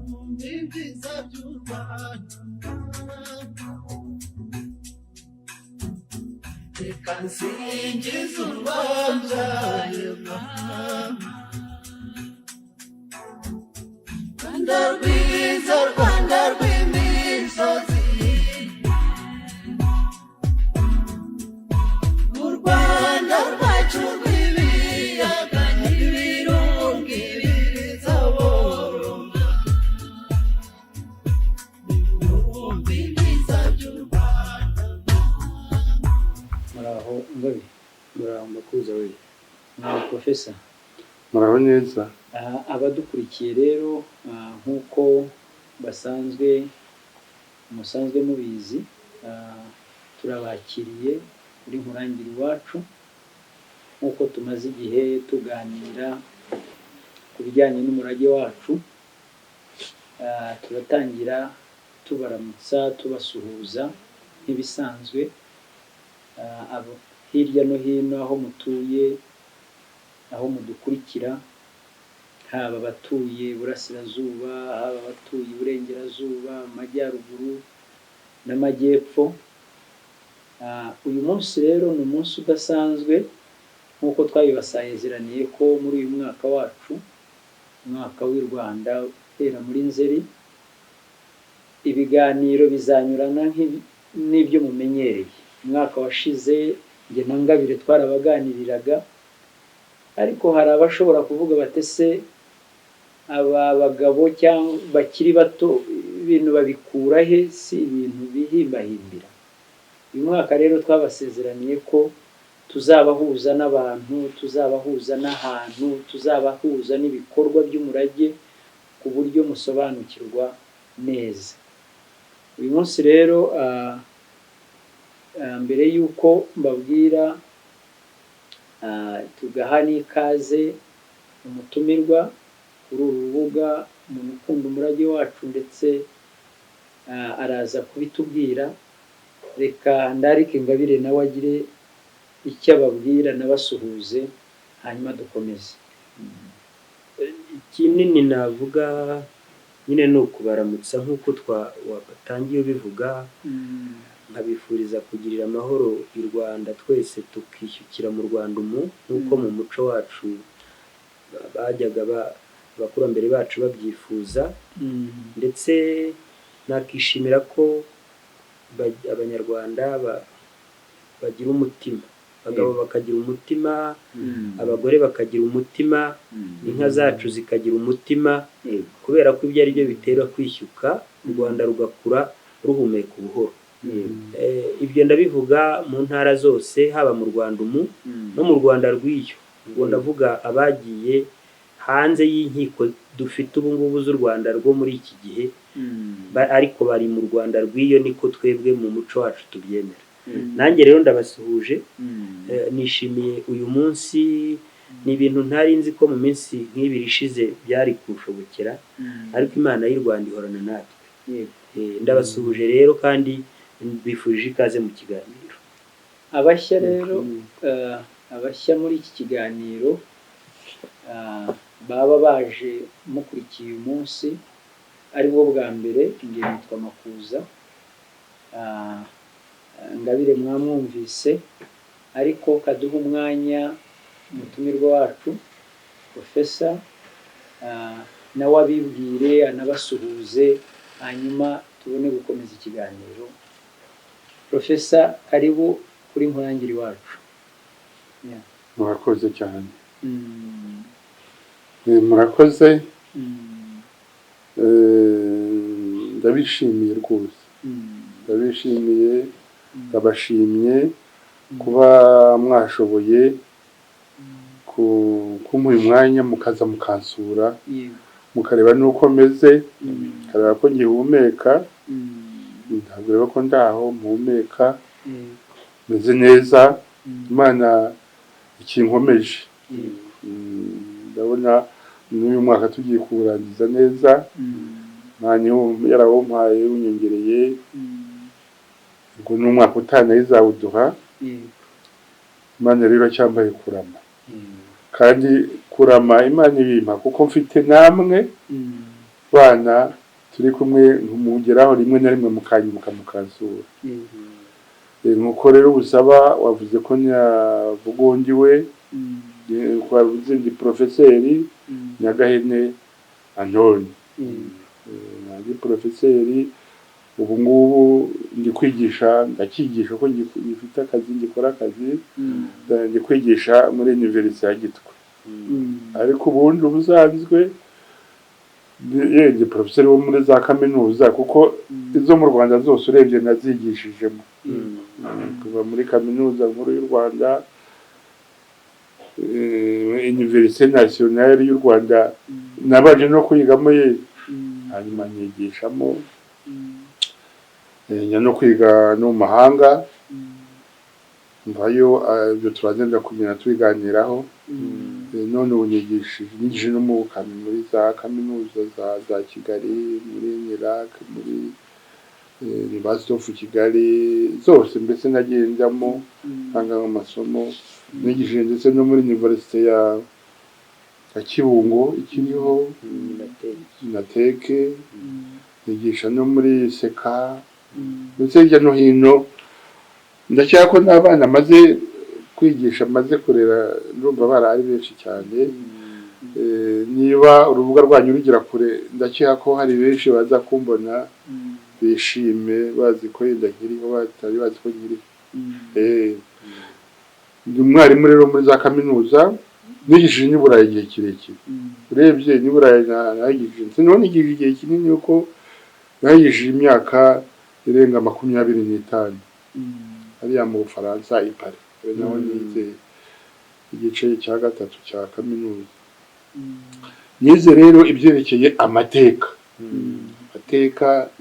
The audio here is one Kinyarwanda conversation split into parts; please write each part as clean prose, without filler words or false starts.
Nimwumve ibyiza by'u Rwanda. Reka nsingize u Rwanda, mama. Rwanda rwiza, Rwanda rw'imisozi, u Rwanda rwacu rw'ibiyaga n'ibirunga ibiriza boroma. Nimwumve ibyiza by'u Rwanda. Muraho Ngabe? Muraho Makuza we. Muraho Professor? Muraho neza. Abadukurikiye rero, nk'uko basanzwe musanzwe mubizi, turabakiriye kuri Nkurangire Iwacu, nk'uko tumaze igihe tuganira ku bijyanye n'umurage wacu. Turatangira tubaramutsa, tubasuhuza nk'ibisanzwe, hirya no hino aho mutuye, aho mudukurikira, haba abatuye iburasirazuba, haba abatuye iburengerazuba, amajyaruguru n'amajyepfo. Uyu munsi rero ni umunsi udasanzwe, nk'uko twabibasezeraniye ko muri uyu mwaka wacu, umwaka w'i Rwanda uhera muri Nzeri, ibiganiro bizanyurana n'ibyo mumenyereye. Umwaka washize njye na Ngabire twarabaganiriraga, ariko hari abashobora kuvuga bati: "Ese aba bagabo cyangwa bakiri bato ibintu babikura he? Si ibintu bihimbahimbira?" Uyu mwaka rero twabasezeraniye ko tuzabahuza n'abantu, tuzabahuza n'ahantu, tuzabahuza n'ibikorwa by'umurage ku buryo musobanukirwa neza. Uyu munsi rero, mbere y'uko mbabwira, tugaha n'ikaze umutumirwa kuri uru rubuga, umuntu ukunda umurage wacu, ndetse araza kubitubwira, reka ndarike Ingabire nawe agire icyo ababwira, nabasuhuze, hanyuma dukomeze. Ikinini navuga nyine ni ukubaramutsa nk'uko watangiye ubivuga, nkabifuriza kugirira amahoro i Rwanda, twese tukishyukira mu Rwanda umu nk'uko mu muco wacu bajyaga abakurambere bacu babyifuza, ndetse nakishimira ko Abanyarwanda bagira umutima, abagabo bakagira umutima, abagore bakagira umutima, inka zacu zikagira umutima, kubera ko ibyo ari byo bitera kwishyuka, u Rwanda rugakura ruhumeka ubuhoro. Ibyo ndabivuga mu ntara zose, haba mu Rwanda umu no mu Rwanda rw'iyo. Ubwo ndavuga abagiye hanze y'inkiko dufite ubu ngubu z'u Rwanda rwo muri iki gihe, ariko bari mu Rwanda rw'iyo, niko twebwe mu muco wacu tubyemera. Nanjye rero ndabasuhuje. Nishimiye uyu munsi. Ni ibintu ntari nzi ko mu minsi nk'ibiri ishize byari kunshobokera, ariko Imana y'u Rwanda ihorana natwe. Ndabasuhuje rero kandi mbifurije ikaze mu kiganiro. Abashya rero, abashya muri iki kiganiro, baba baje mukurikiye uyu munsi ari bwo bwa mbere, njye nitwa Makuza. Ngabire mwamwumvise, ariko kaduha umwanya umutumirwa wacu Professor, nawe abibwire, anabasuhuze, hanyuma tubone gukomeza ikiganiro. Professor, karibu kuri Nkurangire Iwacu. Yeah. Murakoze cyane. Murakoze. Ndabishimiye rwose. Ndabishimiye, ndabashimye kuba mwashoboye kumpa uyu mwanya, mukaza mukansura, mukareba n'uko meze, mukareba ko ngihumeka. Ntabwo rero ko ndaho mpumeka, meze neza. Imana ikinkomeje. Ndabona n'uyu mwaka tugiye kuwurangiza neza. Imana yarawumpaye, unyongereye. Ubwo ni umwaka utaha nayo izawuduha. Imana rero iracyambaye kurama, kandi kurama Imana ibimpa kuko mfite namwe. bana turi kumwe mugeraho rimwe na rimwe mukanyibuka mukansura. Nkuko rero busaba wavuze ko nyavuga we wavuze ndi porofeseri Nyagahene Antoni, ndi porofeseri ubu ngubu ndi kwigisha, ndakigisha ko ngifite akazi, ngikora akazi, ndi kwigisha muri Université ya Gitwe. Ariko ubundi ubusanzwe ndi porofeseri wo muri za kaminuza, kuko izo mu Rwanda zose urebye nazigishijemo, kuva muri Kaminuza Nkuru y'u Rwanda, Université Nationale y'u Rwanda nabanje no kwigamo ye, hanyuma nyigishamo, njya no kwiga no mu mahanga mvayo. Ibyo turagenda kugenda tubiganiraho. None ubu nyigisha no muri za kaminuza za Kigali, muri UNILAK, muri University of Kigali, zose mbese nagiye njyamo ntanga amasomo. Nigishije ndetse no muri Université ya Kibungo ikiriho, INATEK, nigisha no muri seka, ndetse hirya no hino. Ndakeka ko n'abana maze kwigisha, maze kurera, ndumva barahari benshi cyane. Niba urubuga rwanyu rugera kure, ndakeka ko hari benshi baza kumbona bishime, bazi ko yenda nkiriho, batari bazi ko nkiriho. Ndi umwarimu rero muri za kaminuza, nigishije n'i Burayi igihe kirekire. Urebye n'i Burayi nahigishije, noneho nigishije igihe kinini, kuko nahigishije imyaka irenga 25 hariya mu Bufaransa i Paris. Naho nize igice cya gatatu cya kaminuza. Nize rero ibyerekeye amateka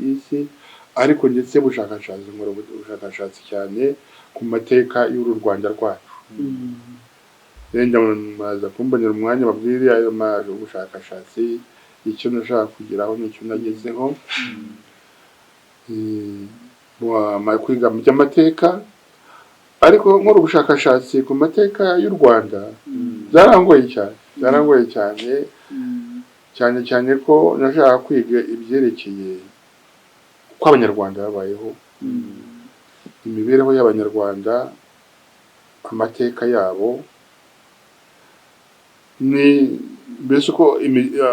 y'isi, ariko ndetse ubushakashatsi, nkora ubushakashatsi cyane ku mateka y'uru Rwanda rwacu. Wenda maza kumbonera umwanya babwire ayo ubushakashatsi, icyo nashaka kugeraho n'icyo nagezeho. Kwiga mu by'amateka, ariko nkora ubushakashatsi ku mateka y'u Rwanda byarangoye cyane, byarangoye cyane cyane cyane ko nashaka kwiga ibyerekeye uko Abanyarwanda babayeho, imibereho y'Abanyarwanda, amateka yabo, ni mbese uko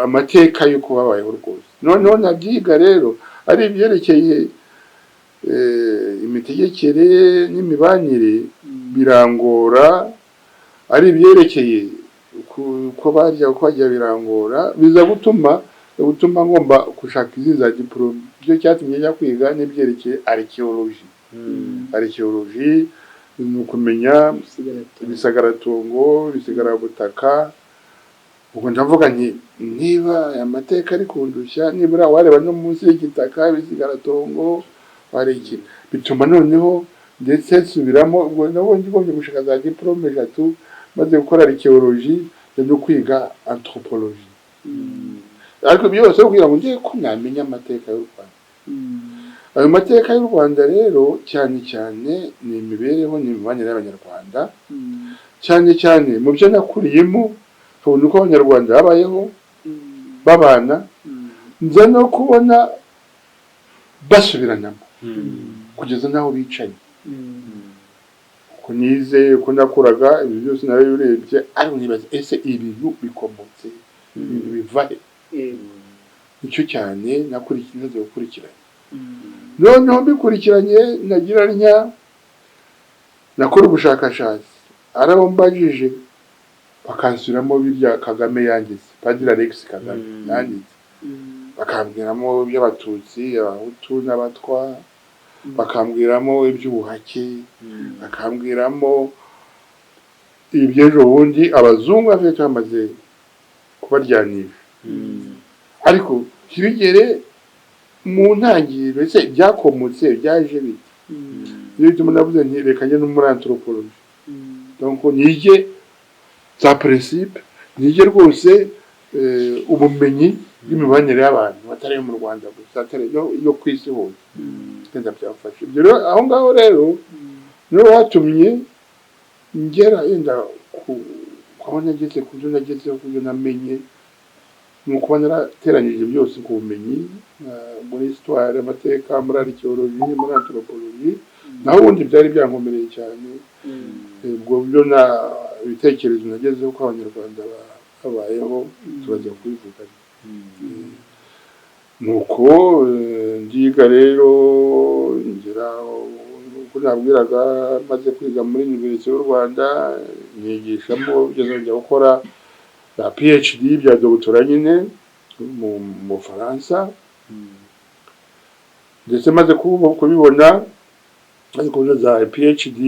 amateka y'uko babayeho rwose. Noneho nabyiga rero ari ibyerekeye imitegekere n'imibanire birangora, ari ibyerekeye uko barya, uko bajya birangora, biza gutuma ngomba gushaka izindi za diporome. Icyo cyatumye njya kwiga n'ibyerekeye archéologie. Archéologie ni ukumenya ibisigaratongo, ibisigarabutaka. Ubwo ndavuga nti niba aya mateka ari kundushya, nibura wareba no munsi y'igitaka ibisigaratongo wari iki. Bituma noneho ndetse nsubiramo. Ubwo nabonye ngombye gushaka za diporome eshatu. Maze gukora archéologie, njya no kwiga anthropologie, ariko byose kugira ngo njye ko namenya amateka y'u Rwanda. Ayo mateka y'u Rwanda rero cyane cyane ni imibereho n'imibanire y'Abanyarwanda, cyane cyane mu byo nakuriyemo, nkabona uko Abanyarwanda babayeho babana, nza no kubona basubiranamo kugeza n'aho bicaye. Uko nize, uko nakuraga, ibyo byose narabirebye, ariko nibaza: ese ibintu bikomotse, ibintu biva he? Nicyo cyane nakurikiye, nmaze gukurikirana. Noneho mbikurikiranye, nagira ntya nakora ubushakashatsi, arabo mbajije bakansubiramo birya Kagame yanditse, Padiri Alex Kagame yanditse, bakambwiramo iby'Abatutsi, Abahutu n'Abatwa, bakambwiramo iby'ubuhake, bakambwiramo iby'ejo bundi abazungu bafite bamaze kubaryanisha, ariko ntibigere mu ntangiriro. Ese byakomotse, byaje bite? Niyo bituma navuze nti reka njye no muri anthropologie, donc nige za principe, nige rwose ubumenyi bw'imibanire y'abantu, atari iyo mu Rwanda gusa, atari no ku isi hose. Wenda byamfasha ibyo rero. Aho ngaho rero niho hatumye ngera yenda ku aho nageze, ku byo nagezeho, ku byo namenye. Ni ukuba narateranyije byose ku bumenyi muri histoire, amateka, muri archéologie, muri anthropologie. Naho ubundi byari byankomereye cyane. Ubwo byo na ibitekerezo nagezeho ko Abanyarwanda babayeho, turajya kubivugana. Nuko ndiga rero, ngera uko nabwiraga, maze kwiga muri Université y'u Rwanda, nigishamo, kugeza njya gukora za PhD bya doctorat nyine mu Bufaransa. Ndetse maze kubibona, maze kubona za PhD,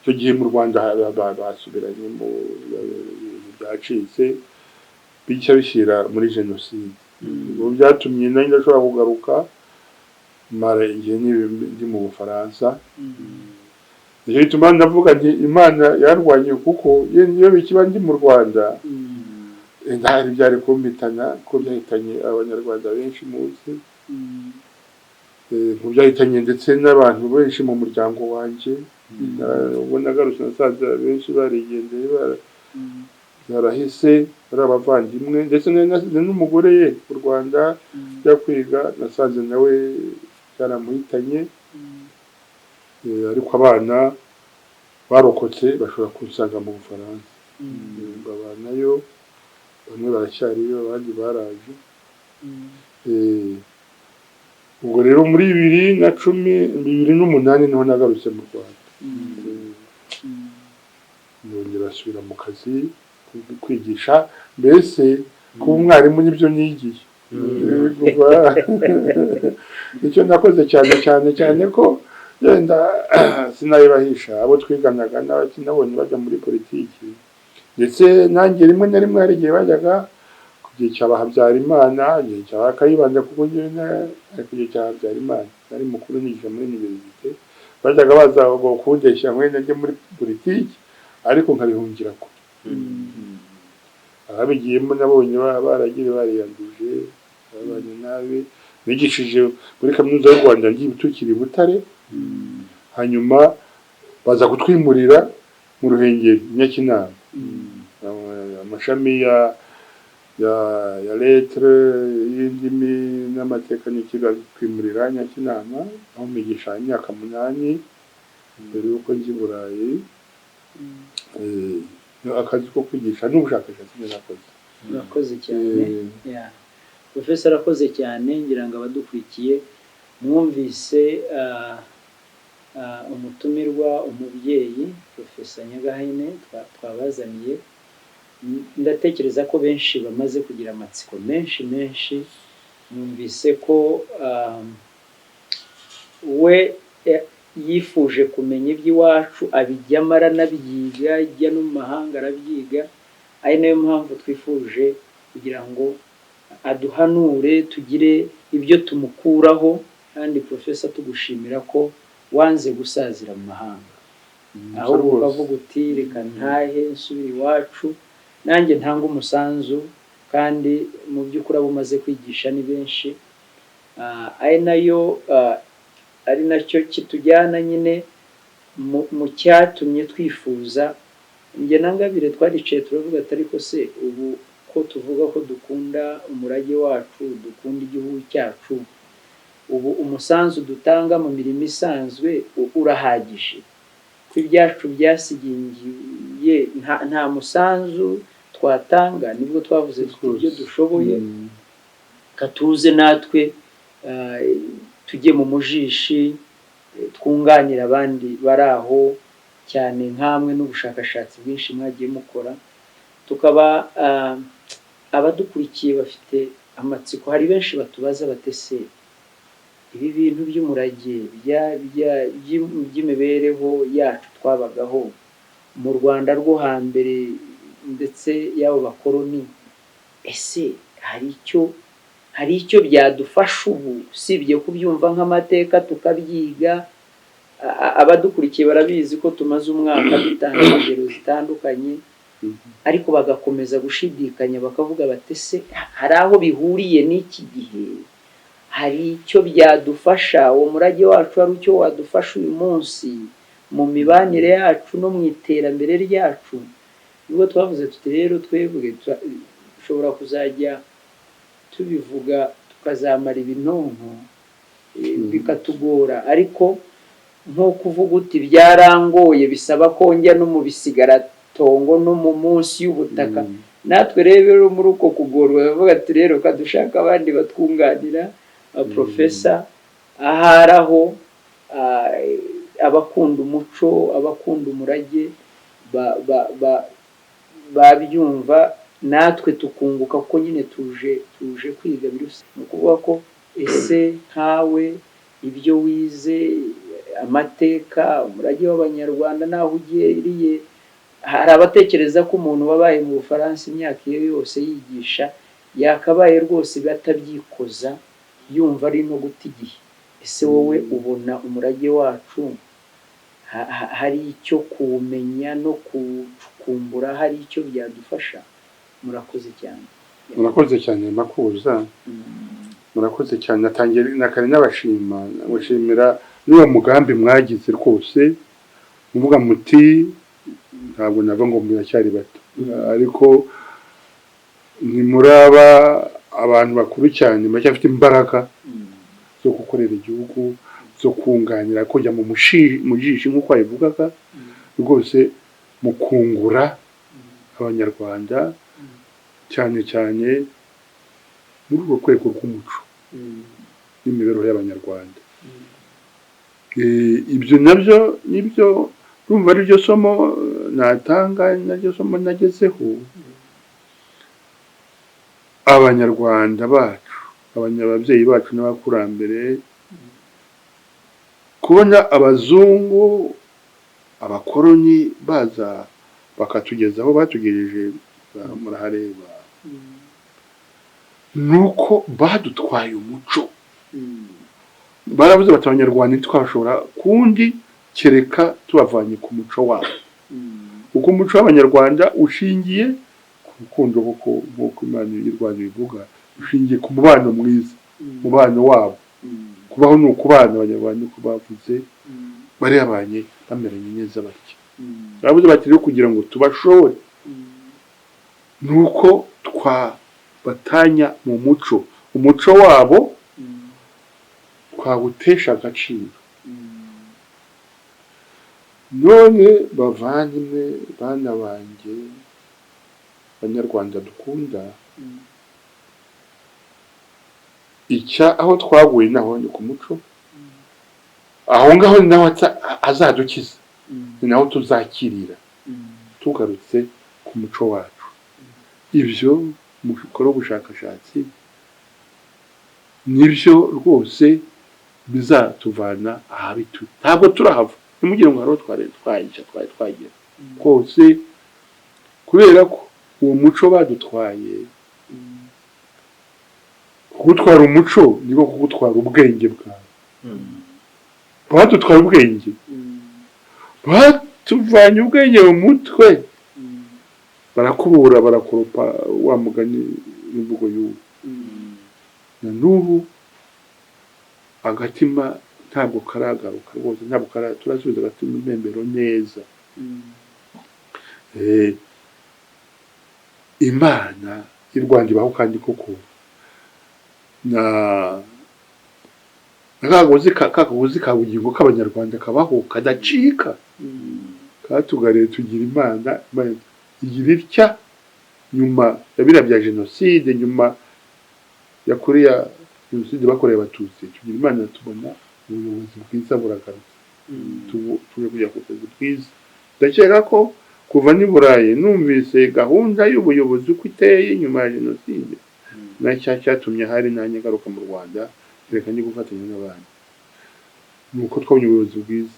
icyo gihe mu Rwanda basubiranye mu ibintu byacitse, bijya bishyira muri jenoside. Ubwo byatumye nanjye ndashobora kugaruka, mara igihe ndi mu Bufaransa. Nicyo gituma ndavuga nti Imana yarwanye, kuko iyo bikiba ndi mu Rwanda, ntari byari kumpitana ko byahitanye Abanyarwanda benshi muzi, ngo byahitanye ndetse n'abantu benshi mu muryango wanjye. Ubwo nagarutse nasanze benshi barigendeye, barahise, ari abavandimwe, ndetse nasize n'umugore ye mu Rwanda njya kwiga, nasanze nawe byaramuhitanye. Ariko abana barokotse bashobora kunsanga mu Bufaransa. Babanayo, bamwe baracyariyo, abandi baraje. Ubwo rero muri 2010, 2008 niho nagarutse mu Rwanda. Nongera asubira mu kazi kwigisha, mbese kuba umwarimu nibyo nigiye. Nicyo nakoze cyane cyane cyane, ko yenda sinabibahisha, abo twiganaga n'abakinabonye bajya muri politiki, ndetse nanjye rimwe na rimwe hari igihe bajyaga ku gihe cya Habyarimana, igihe cya Kayibanda, kuko njyewe ku gihe cya Habyarimana nari mukuru, nigisha muri université, bajyaga baza ngo kundeshya ngo njye muri politiki, ariko nkabihungira kure. Ababigiyemo nabonye baragiye bariyanduje, babanye nabi. Nigishije muri Kaminuza y'u Rwanda ngiye tukiri i Butare, hanyuma baza kutwimurira mu Ruhengeri, Nyakinama, amashami ya lettres, y'indimi n'amateka n'ikiga, twimurira Nyakinama, aho mpigisha imyaka 8 mbere y'uko njya i Burayi. Akazi ko kwigisha n'ubushakashatsi nakoze. Urakoze cyane. Yeah. Professor arakoze cyane. Ngira ngo abadukurikiye mwumvise umutumirwa, umubyeyi Professor Nyagahene twabazaniye. Ndatekereza ko benshi bamaze kugira amatsiko menshi menshi. Mwumvise ko we yifuje kumenya iby'iwacu, abijyamo, aranabyiga, ajya no mu mahanga arabyiga, ari nayo mpamvu twifuje kugira ngo aduhanure, tugire ibyo tumukuraho. Kandi Professor, tugushimira ko wanze gusazira mu mahanga, ahubwo Rwose. ukavuga uti: "Reka ntahe nsubire iwacu, nanjye ntange umusanzu." Kandi mu by'ukuri abo umaze kwigisha ni benshi. Ari nayo ari nacyo kitujyana nyine mu cyatumye twifuza. Njye na Ngabire twaricaye turavuga ati: "Ariko se ubu ko tuvuga ko dukunda umurage wacu, dukunda igihugu cyacu, ubu umusanzu dutanga mu mirimo isanzwe urahagije? Ko ibyacu byasigingiye, nta musanzu twatanga?" Nibwo twavuze tuti: "Ibyo dushoboye, katuze natwe tujye mu mujishi, twunganire abandi bari aho, cyane nkamwe n'ubushakashatsi bwinshi mwagiye mukora." Tukaba abadukurikiye bafite amatsiko, hari benshi batubaza batese ibi bintu by'umurage by'imibereho yacu twabagaho mu Rwanda rwo hambere, ndetse y'abo bakoroni, ese hari icyo byadufasha ubu, usibye kubyumva nk'amateka tukabyiga? Abadukurikiye barabizi ko tumaze umwaka dutanga ingero zitandukanye, ariko bagakomeza gushidikanya, bakavuga bati: "Ese hari aho bihuriye n'iki gihe? Hari icyo byadufasha? Uwo murage wacu hari icyo wadufasha uyu munsi mu mibanire yacu no mu iterambere ryacu?" Nibwo twavuze tuti: "Rero twebwe dushobora kuzajya Tubivuga tukazamara ibinonko, bikatugora, ariko nko kuvuga uti byarangoye, bisaba ko njya no mu bisigaratongo no mu munsi y'ubutaka. Natwe rero muri uko kugorwa bavuga ati rero kadushaka abandi batwunganira, profesa ahari aho, abakunda umuco, abakunda umurage babyumva, natwe tukunguka kuko nyine tuje kwiga birusa. Ni ukuvuga ko ese nkawe ibyo wize, amateka, umurage w'Abanyarwanda, naho ugeriye, hari abatekereza ko umuntu wabaye mu Bufaransa imyaka iyo yose yigisha yakabaye rwose batabyikoza, yumva ari no guta igihe. Ese wowe ubona umurage wacu hari icyo kuwumenya no kuwucukumbura, hari icyo byadufasha? Murakoze cyane. Murakoze cyane, Makuza. Murakoze cyane. Natangiye na kare nabashima, nabashimira n'uwo mugambi mwagize rwose, muvuga muti ntabwo nava ngo muracyari bato, ariko ntimuraba abantu bakuru cyane, muracyafite imbaraga zo gukorera igihugu, zo kunganira, kujya mu mujishi nk'uko wabivugaga rwose, mu kungura Abanyarwanda cyane cyane muri urwo rwego rw'umuco n'imibereho y'Abanyarwanda. Ibyo nabyo nibyo urumva ari ryo somo natanga, naryo somo nagezeho. Abanyarwanda bacu, ababyeyi bacu n'abakurambere, kubona abazungu, abakoloni baza bakatugeza aho batugejeje, murahareba, nuko badutwaye umuco. Baravuze bati Abanyarwanda ntitwashobora kundi kereka tubavanye ku muco wabo, kuko umuco w'Abanyarwanda ushingiye ku rukundo, kuko nk'uko Imana y'u Rwanda ibivuga, ushingiye ku mubano mwiza, umubano wabo. Kubaho ni ukubana, Abanyarwanda uko bavuze bari babanye bameranye neza batya. Baravuze bati rero kugira ngo tubashore nuko twabatanya mu muco, umuco wabo twawutesha agaciro. None bavandimwe, bana banjye, Banyarwanda dukunda, icya aho twaguye naho ni ku muco, aho ngaho ni naho azadukiza, ni naho tuzakirira tugarutse ku muco wacu. Ibyo mukora ubushakashatsi nibyo rwose bizatuvana ahabi turi. Ntabwo turahava, ntimugire ngo hariho twari twajya, twari twagera rwose, kubera ko uwo muco badutwaye. Kugutwara umuco niko kugutwara ubwenge bwawe. Badutwara ubwenge, batuvanye ubwenge mu mutwe, barakubura, barakoropa, wa mugani w'imvugo y'ubu. Na n'ubu agatima ntabwo karagaruka rwose, ntabwo turasubiza agatima impembero neza. Imana y'u Rwanda ibaho kandi koko, na kagozi ka bugingo k'Abanyarwanda kabaho kadacika, katugariye tugira Imana. Imana igira itya nyuma ya biriya bya jenoside, nyuma ya kuriya jenoside bakoreye Abatutsi, tugira Imana tubona ubuyobozi bwiza buragarutse, tuje kujya ku kazi bwiza. Ndakeka ko kuva n'i Burayi numvise gahunda y'ubuyobozi uko iteye nyuma ya jenoside, na cyatumye hari nanjye ngaruka mu Rwanda, reka njye gufatanya n'abandi, ni uko twabonye ubuyobozi bwiza.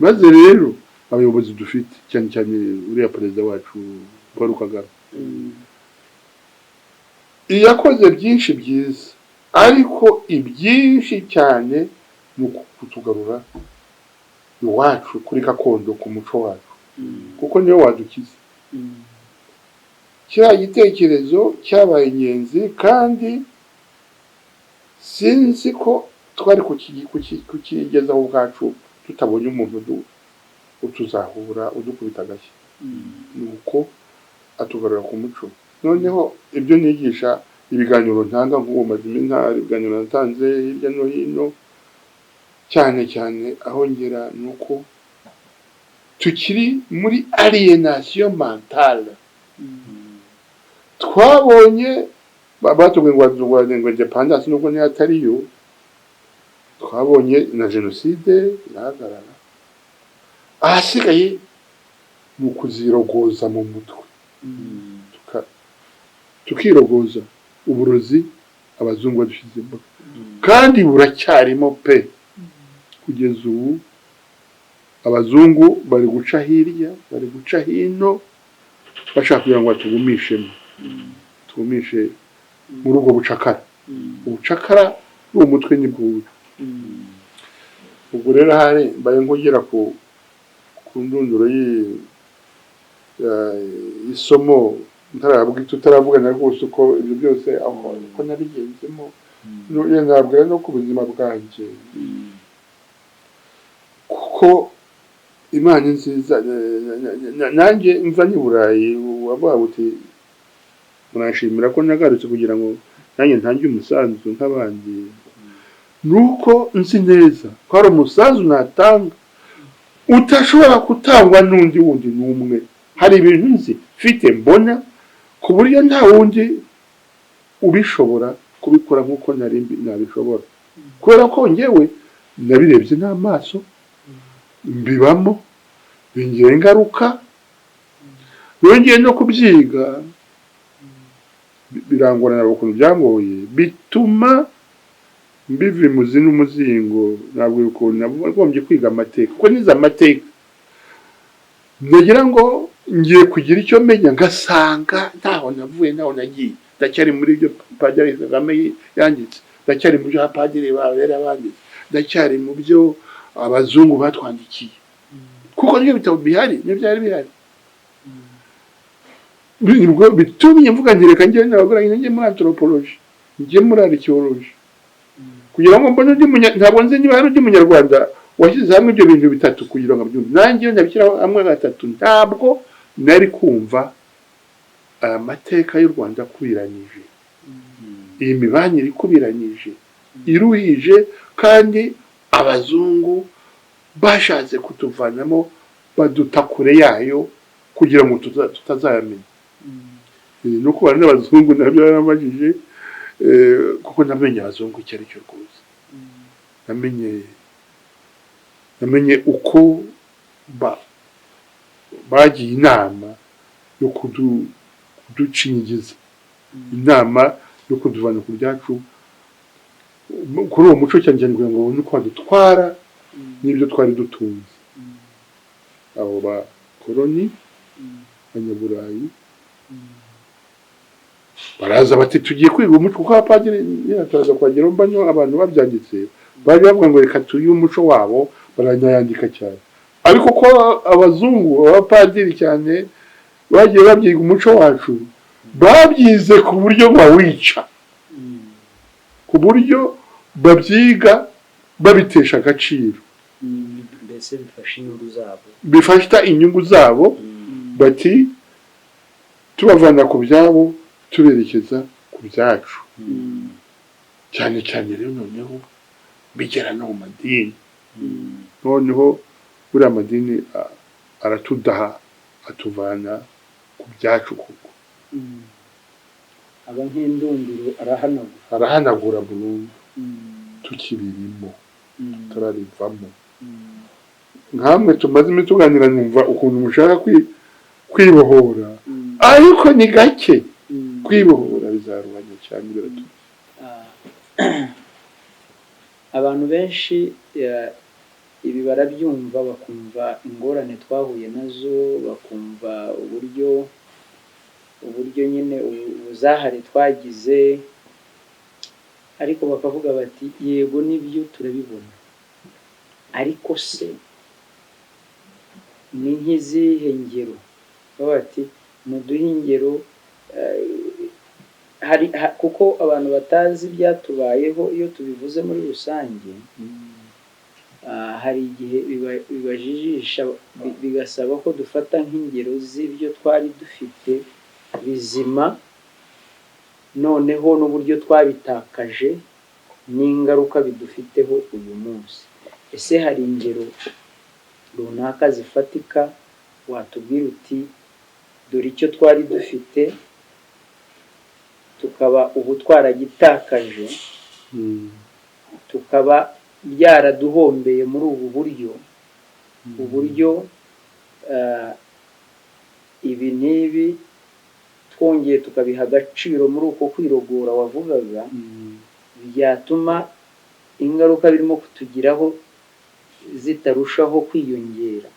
Maze rero abayobozi dufite, cyane cyane uriya perezida wacu Paul Kagame, yakoze byinshi byiza, ariko ibyinshi cyane ni ukutugarura iwacu kuri gakondo, ku muco wacu, kuko niwe wadukiza. Kiriya gitekerezo cyabaye ingenzi, kandi sinzi ko twari kukigezaho ubwacu tutabonye umuntu utuzahura, udukubita agashyi, nuko atugarura ku muco. Noneho ibyo nigisha Ibiganiro ntanga nk'uwo mazima, intara, ibiganiro natanze hirya no hino, cyane cyane aho ngera, ni uko tukiri muri aliénation mentale. Twabonye batubwiye ngo indépendance, nubwo niyo atariyo. Twabonye na jenoside irahagarara, ahasigaye ni ukuzirogoza mu mutwe, tukirogoza uburozi abazungu badushyizemo, kandi buracyarimo pe. Kugeza ubu abazungu bari guca hirya, bari guca hino, bashaka kugira ngo batugumishemo, tugumishe muri ubwo bucakara. Ubucakara bw'uwo mutwe nibwo bubi. Ubwo rero ahari mbaye nkugera ku ndunduro y'isomo tutaravugana rwose, uko ibyo byose aho uko nabigenzemo. Nabwira no ku buzima bwanjye, kuko Imana ni nziza. Nanjye mva n'i Burayi, wavuga uti muranshimira ko nagarutse kugira ngo nanjye ntange umusanzu nk'abandi, nuko nzi neza ko hari umusanzu natanga utashobora gutangwa n'undi wundi n'umwe. Hari ibintu nzi, mfite, mbona, ku buryo nta wundi ubishobora kubikora nk'uko nari nabishobora, kubera ko njyewe nabirebye n'amaso, mbibamo, bingira ingaruka. Yongeye no kubyiga, birangorana ukuntu byangoye, bituma mbiva imuzi n'umuzingo. Ntabwo ukuntu nagombye kwiga amateka, kuko nize amateka nagira ngo ngiye kugira icyo menya, ngasanga ntaho navuye, ntaho nagiye, ndacyari muri ibyo Padiri Kagame yanditse, ndacyari mu byo abapadiri babera banditse, ndacyari mu byo abazungu batwandikiye, kuko nibyo bitabo bihari, nibyo byari bihari. Nibwo bitumye mvuga nti reka njye n'abagore njye muri anthropologie, njye muri archéologie, kugira ngo mbone undi munya. Ntabwo nzi niba hari undi munyarwanda washyize hamwe ibyo bintu bitatu kugira ngo abyumve. Nanjye iyo ndabishyiraho hamwe gatatu, ntabwo nari kumva aya mateka y'u Rwanda akubiranyije, iyi mibanire ikubiranyije, iruhije, kandi abazungu bashatse kutuvanamo, baduta kure yayo kugira ngo tutazayamenya. No kubana n'abazungu nabyo yaramajije, kuko namenye abazungu icyo ari cyo rwose. Namenye uko bagiye inama yo kuducinyigiza, inama yo kuduvana ku byacu, kuri uwo muco, cyane cyane kugira ngo babone uko badutwara n'ibyo twari dutunze. Abo bakoroni, abanyaburayi, baraza bati tugiye kwiga umuco, kuko abapadiri nyine turaza kuhagera, mbanyo abantu babyanditse bari bavuga ngo reka tuye umuco wabo, baranayandika cyane. Ariko ko abazungu, abapadiri cyane, bagiye babyiga umuco wacu, babyize ku buryo bawica, ku buryo babyiga babitesha agaciro. Mbese bifasha inyungu zabo. Bifasha inyungu zabo. Bati tubavana ku byabo, tuberekeza ku byacu. Cyane cyane rero noneho bigera no mu madini. Noneho buriya madini aratudaha, atuvana ku byacu koko. Aba nk'indunduro, arahanagura. Arahanagura burundu, tukibirimo, turarivamo. Nkamwe tumaze iminsi tuganira, numva ukuntu mushaka kwibohora, ariko ni gake. Kwibohora bizaruhanya cyane, biratuma Abantu benshi ibi barabyumva, bakumva ingorane twahuye nazo, bakumva uburyo nyine ubuzahare twagize, ariko bakavuga bati yego nibyo turabibona, ariko se ni nk'izihe ngero? Baba bati muduhe ingero. Hari kuko abantu batazi ibyatubayeho, iyo tubivuze muri rusange, hari igihe bibajijisha, bigasaba ko dufata nk'ingero z'ibyo twari dufite bizima. Noneho n'uburyo twabitakaje n'ingaruka bidufiteho uyu munsi. Ese hari ingero runaka zifatika watubwira uti dore icyo twari dufite tukaba ubu twaragitakaje, tukaba byaraduhombeye muri ubu buryo, uburyo ibi n'ibi twongeye tukabiha agaciro muri uko kwirogora wavugaga, byatuma ingaruka birimo kutugiraho zitarushaho kwiyongera,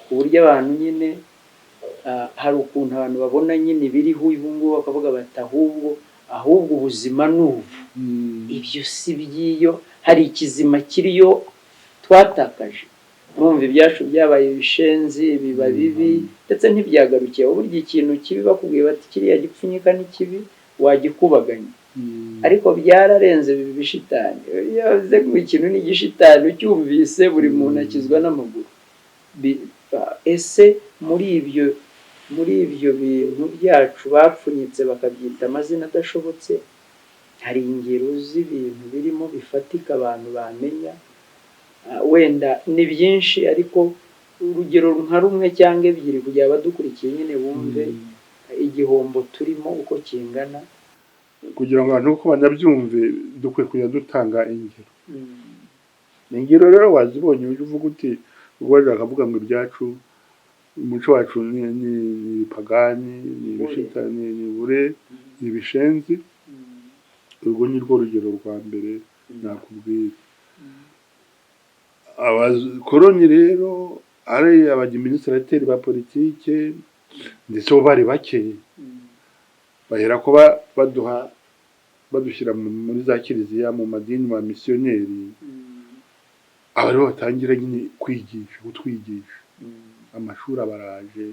ku buryo abantu nyine hari ukuntu abantu babona nyine ibiriho ubu ngubu bakavuga bati ahubwo ubuzima ni ubu. Ibyo si by'iyo hari ikizima kiriyo twatakaje. Urumva ibyacu byabaye ibishenzi, biba bibi, ndetse ntibyagarukiye aho. Burya ikintu kibi bakubwiye bati kiriya gipfunyika ni kibi, wagikubaganya, ariko byararenze biba ibishitani. Iyo bavuze ngo ikintu ni igishitani, ucyumvise buri muntu akizwa n'amaguru. Ese muri ibyo bintu byacu bapfunyitse bakabyita amazina adashobotse, hari ingero z'ibintu birimo bifatika abantu bamenya? Wenda ni byinshi, ariko urugero nka rumwe cyangwa ebyiri kugira abadukurikiye nyine bumve igihombo turimo uko kingana. Kugira ngo abantu uko banabyumve, dukwiye kujya dutanga ingero. Ingero rero wazibonye, ujya uvuga uti ubwo bakavuga ngo ibyacu, umuco wacu ni ibipagani, ni ibishitani, ni bure, ni ibishenzi. Urwo ni rwo rugero rwa mbere nakubwira. Abakoloni rero, ari abadiminisitrateri ba politike, ndetse bo bari bake, bahera ko baduha, badushyira muri za kiliziya, mu madini, mu bamisiyoneri, aba aribo batangira nyine kwigisha, kutwigisha. Amashuri abaraje.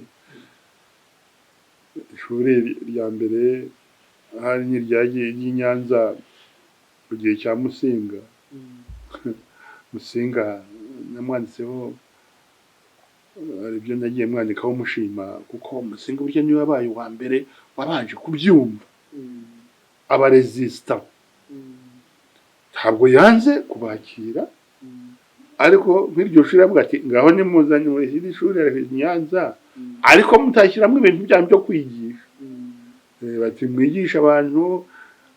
Ishuri rya mbere hari n'iryagiye ry'i Nyanza mu gihe cya Musinga. Musinga namwanditseho, hari ibyo nagiye mwandikaho mushima, kuko Musinga burya niwe wabaye uwa mbere wabanje kubyumva, abarezisita. Ntabwo yanze kubakira, ariko nk'iryo shuri aravuga ati ngaho nimuzanye muri iri shuri i Nyanza, ariko mutashyiramo ibintu byanyu byo kwigisha. Bati mwigisha abantu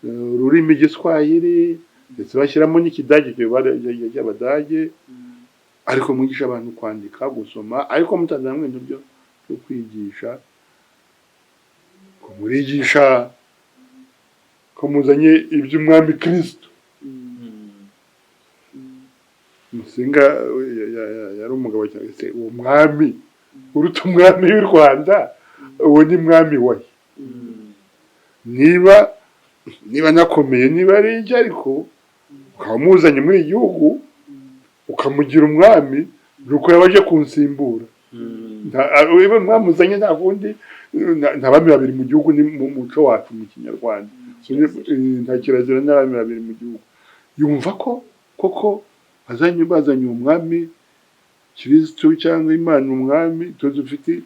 ururimi igiswahili, ndetse bashyiramo n'ikidage cy'abadage, ariko mwigisha abantu kwandika, gusoma, ariko mutazana ibintu byo kwigisha, ko murigisha ko muzanye iby'umwami Kristo. Musinga yari umugabo cyane. Se uwo mwami uruta umwami w'u Rwanda, uwo ni mwami wahe? Niba nakomeye, niba ari icyo, ariko ukaba muzanye muri iki gihugu ukamugira umwami, ni uko yaba aje kunsimbura. Niba mwamuzanye, nta kundi, nta bami babiri mu gihugu, ni mu muco wacu mu Kinyarwanda. Nta kirazira n'abami babiri mu gihugu. Yumva ko koko bazanye umwami Kirisitu cyangwa Imana umwami, tuzi dufite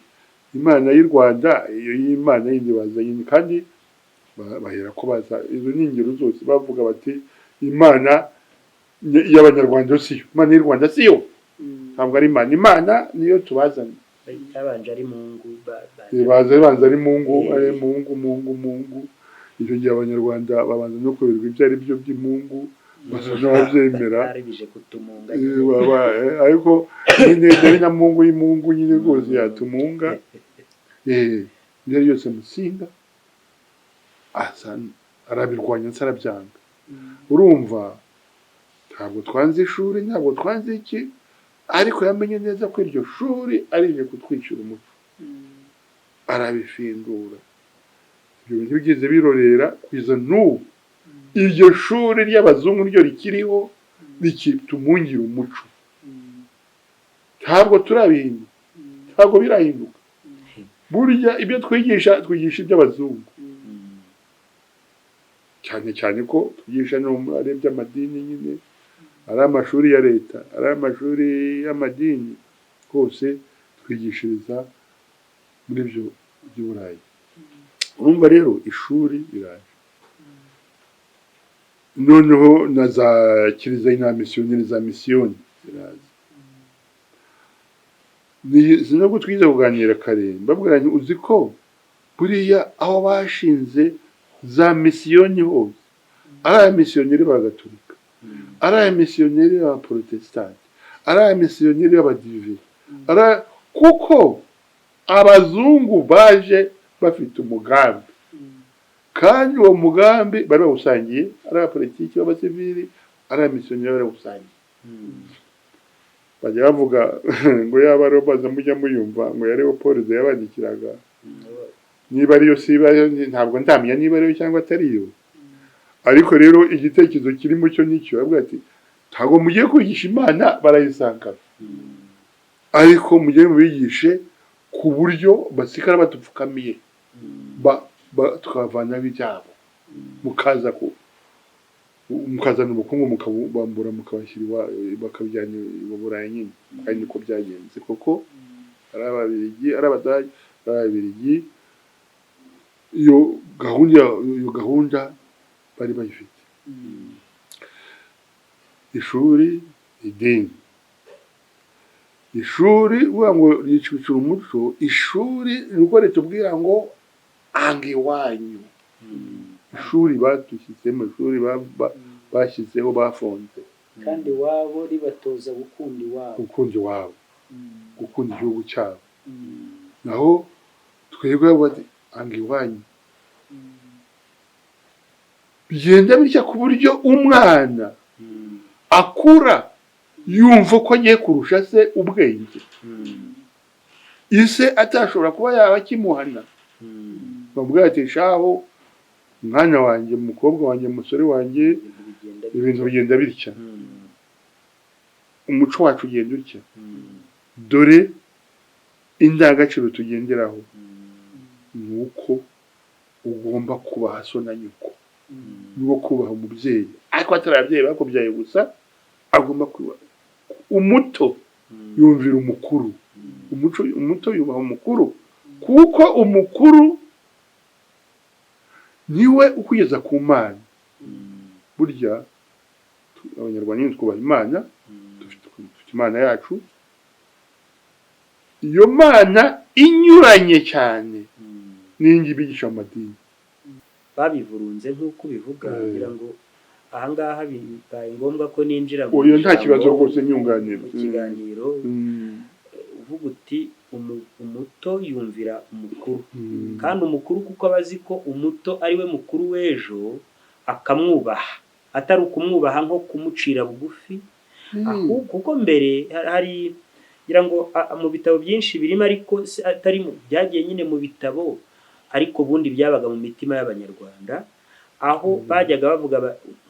Imana y'u Rwanda, iyo y'Imana yindi bazanye, kandi bahera ko baza izo ni ingero zose bavuga bati Imana y'Abanyarwanda siyo, Imana y'u Rwanda siyo, ntabwo ari Imana, Imana niyo tubazanye. Cyabanje ari Mungu. Baza banza ari Mungu, ari Mungu, Mungu, Mungu. Icyo gihe Abanyarwanda babanza no kuyoberwa ibyo ari byo by'imungu, basa n'ababyemera. Bari bije kutumunga. Ariko nyine ari na Mungu y'Imungu nyine rwose yatumunga. Ibyo ari byose, Musinga asa arabirwanya ndetse arabyanga. Urumva, ntabwo twanze ishuri, ntabwo twanze iki, ariko yamenye neza ko iryo shuri ari iryo kutwicira umuco, arabifindura. Ibyo bintu bigeze birorera kugeza n'ubu. Iryo shuri ry'abazungu ryo rikiriho, rikitumungira umuco. Ntabwo turabihinduka, ntabwo birahinduka. Burya ibyo twigisha, twigisha iby'abazungu cyane cyane ko twigisha no ari iby'amadini nyine, ari amashuri ya leta, ari amashuri y'amadini, hose twigishiriza muri ibyo by'Uburayi. Urumva rero ishuri riraje. Noneho na za kiliziya na misiyoneri, za misiyoni ziraza. Nubwo twize kuganira kare, mbabwira nti uzi ko buriya aho bashinze za misiyoni hose, ari aya misiyoneri b'abagatolika, ari aya misiyoneri b'abaporotesitanti, ari aya misiyoneri b'abadive, kuko abazungu baje bafite umugambi, kandi uwo mugambi bari bawusangiye, ari abapolitiki b'abasivili, ari abamisiyoneri, bari bawusangiye. Bajya bavuga ngo yaba ariyo baza mujya muyumva ngo ya Leopold yabandikiraga, niba ariyo siba ntabwo ndamenya niba ariyo cyangwa atariyo. Ariko rero igitekerezo kirimo cyo nicyo, aravuga ati ntabwo mugiye kwigisha Imana, barayisanga, ariko mujye mubigishe ku buryo basigara badupfukamiye, tukabavanaho ibyabo, mukaza ku mukazana ubukungu, mukabambura, mukabashyira bakabijyana i Burayi nyine. Kandi niko byagenze koko, ari Ababiligi, ari Abadage, ari Ababiligi, iyo gahunda bari bayifite. Ishuri, idini, ishuri uvuga ngo ricicira umuco. Ishuri ni uko ritubwira ngo anga iwanyu. Ishuri badushyizemo, ishuri bashyizeho, bafunze. Kandi iwabo ribatoza gukunda iwabo. Gukunda iwabo, gukunda igihugu cyabo. Naho twebwe bati anga iwanyu. Bigenda bitya ku buryo umwana akura yumva ko agiye kurusha se ubwenge, ise atashobora kuba yaba akimuhana, bamubwira ati shaho mwana wanjye, umukobwa wanjye, umusore wanjye, ibintu bigenda bitya, umuco wacu ugenda utya, dore indangagaciro tugenderaho ni uko ugomba kubaha so na nyoko, ni kubaha umubyeyi, ariko atari ababyeyi bakubyaye gusa, agomba kuba umuto yumvira umukuru, umuco umuto yubaha umukuru, kuko umukuru niwe ukugeza ku Mana. Burya Abanyarwanda nyine twubaha Imana, dufite Imana yacu. Iyo Mana inyuranye cyane n'ingi bigisha mu madini. Babivurunze nk'uko ubivuga. Kugira ngo ahangaha bibaye ngombwa ko ninjira mu Oya, nta ijambo, kibazo rwose, nyunganira. mu kiganiro. Uvuga uti umuto yumvira umukuru, kandi umukuru kuko aba azi ko umuto ari we mukuru w'ejo, akamwubaha, atari ukumwubaha nko kumucira bugufi, ahubwo kuko mbere hari ngira ngo mu bitabo byinshi birimo, ariko atari byagiye nyine mu bitabo, ariko ubundi byabaga mu mitima y'Abanyarwanda, aho bajyaga bavuga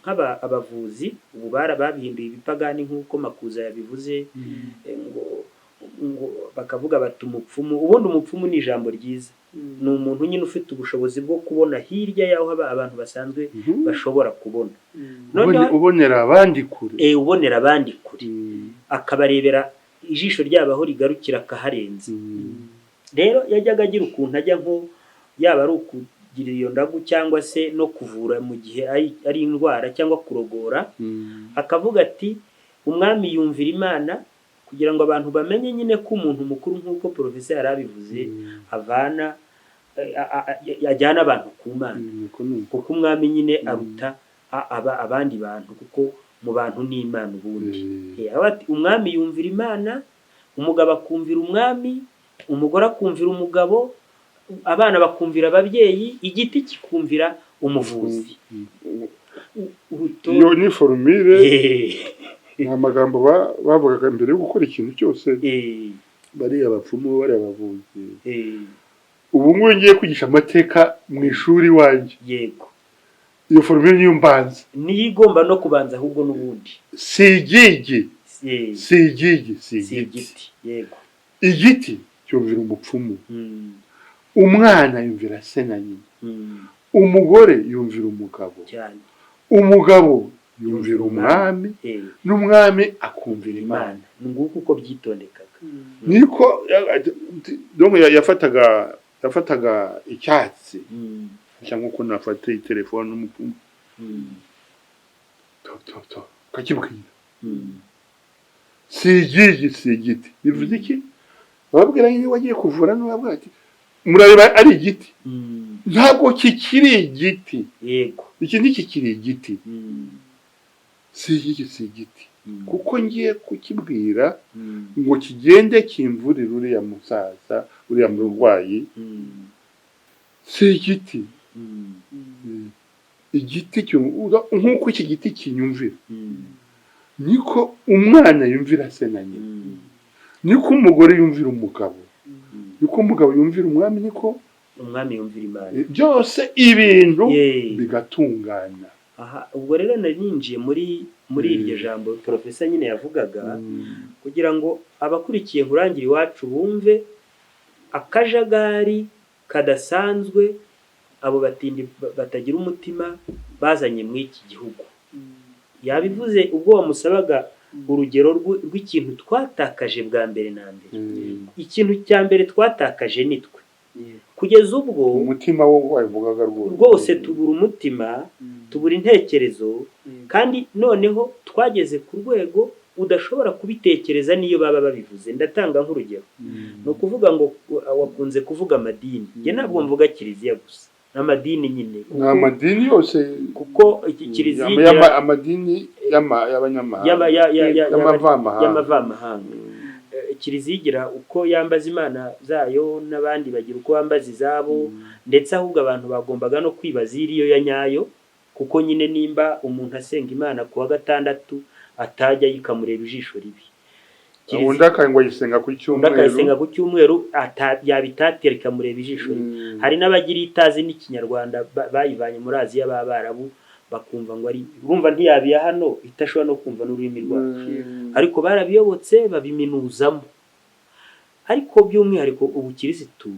nk'aba abavuzi ubu babihinduye ibipagani nk'uko Makuza yabivuze, ngo bakavuga bati umupfumu. Ubundi umupfumu ni ijambo ryiza, ni umuntu nyine ufite ubushobozi bwo kubona hirya y'aho abantu basanzwe bashobora kubona. Noneho Ubonera abandi kure. Ubonera abandi kure, akabarebera ijisho ryabo aho rigarukira akaharenza. Rero yajyaga agira ukuntu ajya nko yaba ari ukugira iyo ndagu cyangwa se no kuvura mu gihe ari indwara cyangwa kurogora, akavuga ati umwami yumvira Imana, kugira ngo abantu bamenye nyine ko umuntu mukuru, nk'uko porofeseri yari abivuze, avana ajyana abantu ku Mana, Niko nuko. kuko umwami nyine aruta abandi bantu, kuko mu bantu ni Imana ubundi. Aba ati, umwami yumvira Imana, umugabo akumvira umwami, umugore akumvira umugabo, abana bakumvira ababyeyi, igiti kikumvira umuvuzi. Iyo ni formule, ni amagambo bavugaga mbere yo gukora ikintu cyose, bariya bapfumu, bariya bavuzi. Ubu ngubu ngiye kwigisha amateka mu ishuri iwanjye, iyo formule niyo mbanza. Niyo igomba no kubanza ahubwo n'ubundi. Si igigi, si igigi, si si igiti. Igiti, yego. Igiti cyumvira umupfumu, umwana yumvira se na nyina, umugore yumvira umugabo, cyane umugabo yumvira umwami, n'umwami akumvira Imana. Imana. Ni nguko uko byitondekaga. Niko donc yafataga icyatsi, cyangwa uko nafata iyi telefone n'umupfumu. To to to, ukakibwira si igigi, si igiti. Bivuze iki? Bababwira nyine wagiye kuvura, n'ubabwira ati murareba ari igiti, ntabwo kikiri igiti. Iki ntikikiri igiti, si igigi, si igiti, kuko ngiye kukibwira ngo kigende kimvurire uriya musaza, uriya murwayi. Si igiti. Igiti nk'uko iki giti kinyumvira, niko umwana yumvira se na nyina, niko umugore yumvira umugabo, niko umugabo yumvira umwami, niko umwami yumvira Imana. Byose ibintu bigatungana. Aha ubwo rero nari ninjiye muri iryo jambo porofesa nyine yavugaga, kugira ngo abakurikiye Nkurangire Iwacu bumve akajagari kadasanzwe abo batindi batagira umutima bazanye muri iki gihugu. Yabivuze ubwo wamusabaga urugero rw'ikintu twatakaje bwa mbere na mbere. Ikintu cya mbere twatakaje ni twe, kugeza ubwo umutima wo wabivugaga rwose. Rwose tubura umutima, tubura intekerezo, kandi noneho twageze ku rwego udashobora kubitekereza n'iyo baba babivuze. Ndatanga nk'urugero, ni ukuvuga ngo wakunze kuvuga amadini, njye ntabwo mvuga kiliziya gusa, amadini nyine, Ni amadini yose. Kuko iki kiliziya Amadini y'abanyamahanga, y'amavamahanga. Y'amavamahanga. Kiliziya igira uko yambaza imana zayo, n'abandi bagira uko bambaza izabo, ndetse ahubwo abantu bagombaga no kwibaza iriyo ya nyayo, kuko nyine nimba umuntu asenga Imana ku wa gatandatu atajya ikamureba ijisho ribi. Undi akangwa ayisenga ku Undi cyumweru. Akayisenga ku cyumweru, yabitatira ikamureba ijisho ribi. Hari n'abagira itazi n'ikinyarwanda, bayivanye muri Aziya b'Abarabu, bakumva ngo ari urumva ntiyabiya hano itashobora no kumva n'ururimi rwacu, ariko barabiyobotse babiminuzamo. Ariko by'umwihariko ubukirisitu,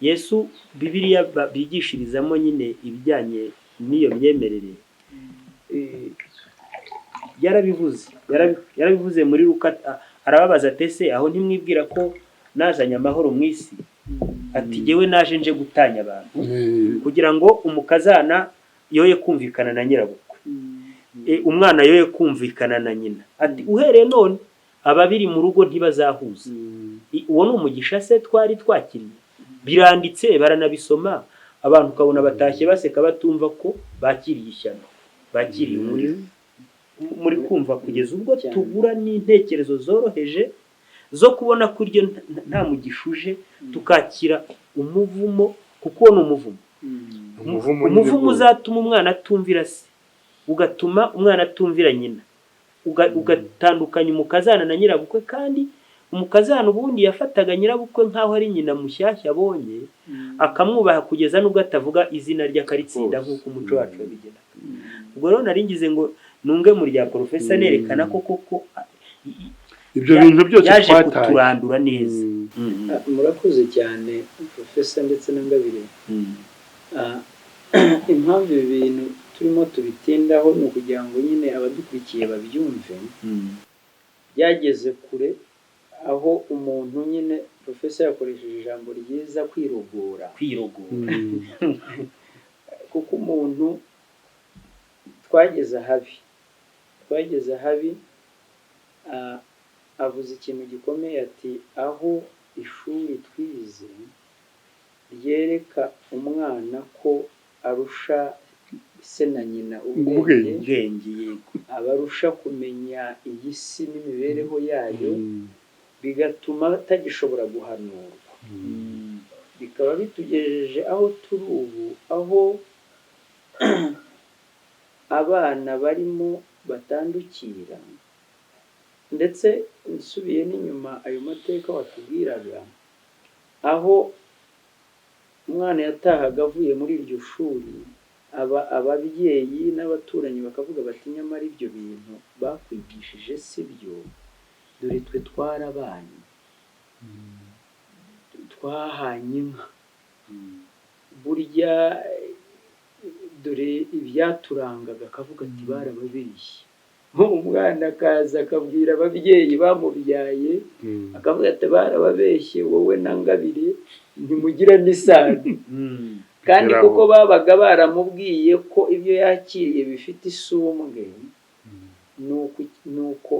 Yesu, Bibiliya bigishirizamo nyine ibijyanye n'iyo myemerere, yarabivuze, yarabivuze muri Luka, arababaza ati: "Ese aho ntimwibwira ko nazanye amahoro mu isi?" Ati: "Jyewe naje nje gutanya abantu, kugira ngo umukazana yoye kumvikana na nyirabukwe, umwana yoye kumvikana na nyina." Ati: "Uhereye none ababiri mu rugo ntibazahuza." Uwo ni umugisha se twari twakiriye? Biranditse, baranabisoma, abantu ukabona batashye baseka, batumva ko bakiriye ishyano, bakiriye umuriro. Muri kumva kugeza ubwo tubura n'intekerezo zoroheje zo kubona ko iryo nta mugisha uje, tukakira umuvumo, kuko uwo ni umuvumo. Umuvumo nyine Umuvumo rwose. uzatuma umwana atumvira se, ugatuma umwana atumvira nyina, ugatandukanya umukazana na nyirabukwe. Kandi umukazana ubundi yafataga nyirabukwe nk'aho ari nyina mushyashya abonye, akamwubaha kugeza n'ubwo atavuga izina rye, akaritsinda, Rwose. nk'uko umuco wacu wabigenaga. Ubwo rero nari ngize ngo nunge mu rya porofesa, nerekana ko koko Ibyo bintu byose yaje twataye. kuturandura neza. Murakoze cyane porofesa ndetse na Ngabire. Impamvu ibi bintu turimo tubitindaho ni ukugira ngo nyine abadukurikiye babyumve. Byageze kure aho umuntu nyine, porofesa yakoresheje ijambo ryiza, kwirogora. Kwirogora. Kuko umuntu twageze ahabi, twageze ahabi. Avuze ikintu gikomeye, ati aho ishuri twize ryereka umwana ko arusha se na nyina ubwenge, Ubwenge. Ubwenge, yego. Abarusha kumenya iyi si n'imibereho yayo, bigatuma atagishobora guhanurwa, bikaba bitugejeje aho turi ubu, aho abana barimo batandukira. Ndetse nsubiye n'inyuma, ayo mateka watubwiraga, aho umwana yatahaga avuye muri iryo shuri, aba ababyeyi n'abaturanyi bakavuga bati: "Nyamara ibyo bintu bakwigishije si byo, dore twe twarabanye, twahanye inka, burya dore ibyaturangaga." Akavuga ati: "Barababeshye." Umwana akaza akabwira ababyeyi bamubyaye, akavuga ati: "Barababeshye, wowe na Ngabire ntimugira n'isano." Kandi Kugeraho. kuko babaga baramubwiye ko ibyo yakiriye bifite isumbwe. Ni uko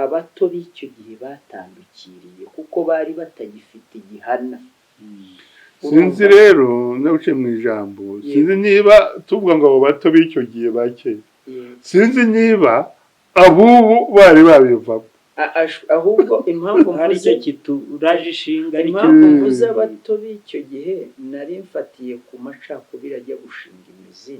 abato b'icyo gihe batandukiriye, kuko bari batagifite igihana. Sinzi rero, nabuciye mu ijambo, sinzi niba tuvuga ngo abo bato b'icyo gihe bake, sinzi niba abubu bari babivamo. Ahubwo impamvu Hari mvuze icyo kituraje ishinga aricyo. Impamvu mvuze abato b'icyo gihe, nari mfatiye ku macakubiri ajya gushinga imizi,